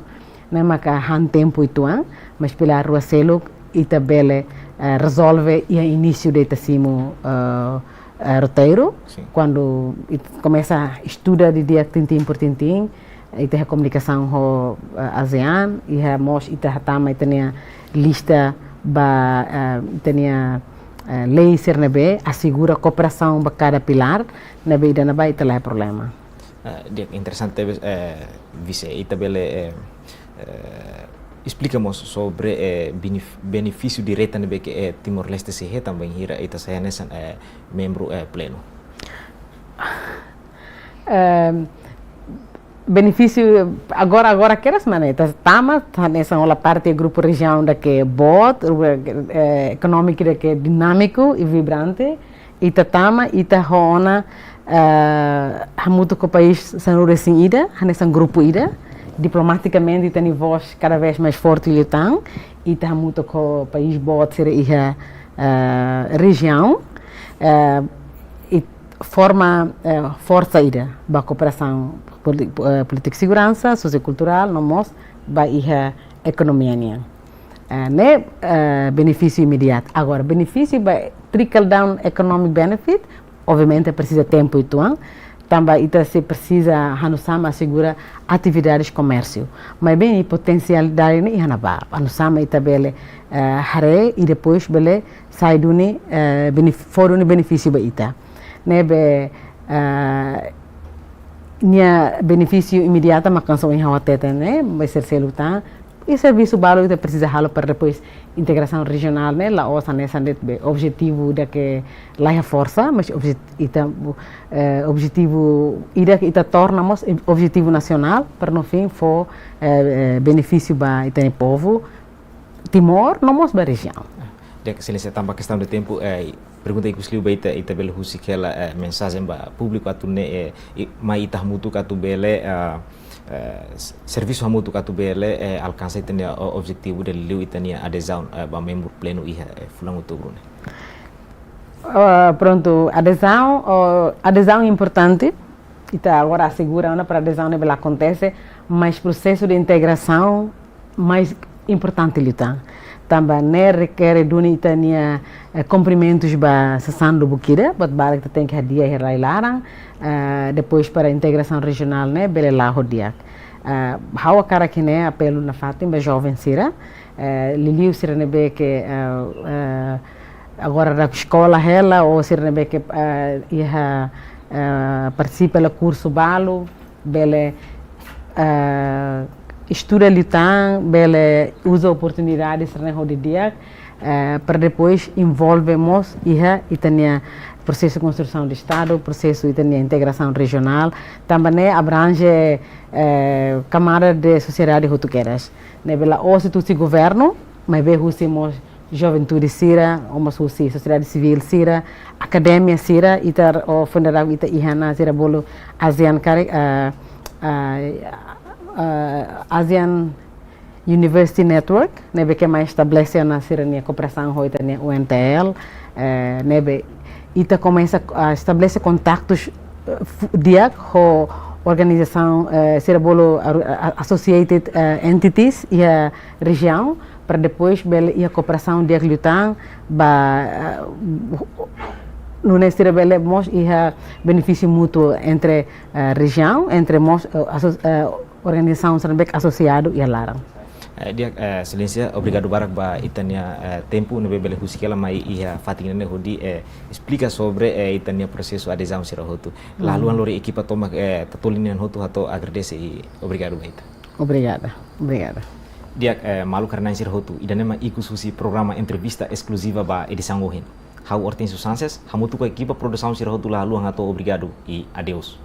ne'e maka han tempu uitoan, mas pilár rua seluk, ita bele, eh, rezolve iha inísiu de ita simu, eh, eh, roteiru, Sin. Kuandu ita komesa estuda didi'ak tintin por tintin, ita iha komunikasaun ho, eh, ASEAN, iha mós ita hatama ita-nia lista ba, eh, ita-nia, eh, lei sira ne'ebé asegura kooperasaun ba kada pilár, ne'ebé ida-ne'ebá ita la iha problema. Eh, di'ak, interesante, eh, Vise, ita bele, eh, eh, esplika mós sobre, eh, benef-, benefísiu direta ne'ebé ke, eh, Timor-Leste sei hetan bainhira ita sai hanesan, eh, membru, eh, plenu. Ehm, benefísiu agora, agora kedas mana ita tama, hanesan hola parte grupu rejiaun ida ke boot, eh, ekonómiku ida ke dinámiku i vibrante, ita tama, ita ho ona, eh, hamutuk ho país sanulu-resin-ida, hanesan grupu ida, diplomatikamente ita-nia vós kada vez mais forte liután, ita hamutuk ho país boot sira iha, eh, rejiaun, eh, i forma, eh, forsa ida ba kooperasaun politi-, eh, polítika seguransa, sosiokulturál, no mós ba iha ekonomia nian. Eh, ne'e, eh, benefísiu imediatu. Agora, benefísiu ba trickle down economic benefit, obviamente presiza tempu uitoan, tanba ita sei presiza hanusá mak asegura atividades komérsiu. Maibé nia potensialidade ne'e iha ne'ebá. Hanusá mak ita bele, eh, haree i depois bele sai duni, eh, benef-, fó duni benefísiu ba ita. Ne'ebé, eh, nia benefísiu imediatu mak hanesan ohin ha'u hatete ne'e, ba sel-, seluk tan. I servisu balu ita presiza halo para depois integrasaun rejionál ne'e, la'ós hanesan de'it be objetivu ida ke la iha forsa, mas objet-, ita, eh, objetivu ida ke ita torna mós objetivu nasionál, para no fim fó, eh, eh, benefísiu ba ita-nia povu, Timor, no mós ba rejiaun. Di'ak, Exelénsia, tanba kestaun de tempu, eh, pergunta ikus liu ba ita, ita bele husik hela, eh, mensajen ba públiku atu nune'e, eh, i, mai ita hamutuk atu bele, eh, eh, s-, servisu hamutuk atu bele, eh, alkansa ita-nia o-, objetivu de liu ita-nia adezaun, eh, ba membru plenu iha, eh, fulan Outubru ne'e. Ah, prontu, adezaun, oh, adezaun importante, ita agora asegura ona para adezaun ne'e bele akontese, mas prosesu de integrasaun mais importante liután. Tanba ne'e rekere duni ita-nia, eh, kumprimentus ba sasán lubuk ida, buat barak ita tenke hadi'a iha rai-laran, eh, depois para integrasaun rejionál ne'e bele la'o di'ak. Eh, ha'u hakarak ne'e apelu nafatin ba joven sira, eh, liuliu sira ne'ebé ke, eh, eh, agora daudaun eskola hela, ou sira ne'ebé ke, eh, iha, eh, partisipa hela kursu balu, bele, eh, estuda liután, bele uza oportunidade sira-ne'e hodi di'ak, eh, para depois envolve mós iha ita-nia prosesu konstrusaun de Estadu, prosesu ita-nia integrasaun rejionál, tanba ne'e abranje, eh, kamada de sosiedade hotu kedas. Ne'ebé la'ós husi governu, maibé husi mós juventude sira, ou mós husi sosiedade sivíl sira, akademia sira, ita, ou fundador ita iha ona sira bolu ASEAN karik, ah, ah, ah, ASEAN University Network, ne'ebé ke mai estabelese ona sira-nia kooperasaun ho ita-nia U N T L, eh, ne'ebé ita komesa, ah, estabelese kontaktus, eh, fu-, di'ak ho organizasaun, eh, sira bolu aru-, a-, a-, associated, eh, entities iha rejiaun, para depois bele iha kooperasaun di'ak liután ba, eh, nune'e sira bele mós iha benefísiu mútuo entre, eh, rejiaun, entre mós, eh, aso-, eh, organizasaun sira ne'ebé asosiadu iha laran. Eh, di'ak, eh, Exelénsia, obrigadu barak ba ita-nia, eh, tempu ne'ebé bele husik hela mai iha fatin ne'e hodi, eh, esplika sobre, eh, ita-nia prosesu adezaun sira hotu. Hmm. La haluha lori ekipa tomak, eh, Tatoli nian hotu hato'o agradese i obrigadu ba ita. Obrigada, obrigada. Di'ak, eh, maluk rona-na'in sira hotu, ida-ne'e mak ikus husi programa entrevista eskluziva ba edisaun ohin. Ha'u Hortensio Sanches, hamutuk ho ekipa produsaun sira hotu la haluha hato'o obrigadu i adeus.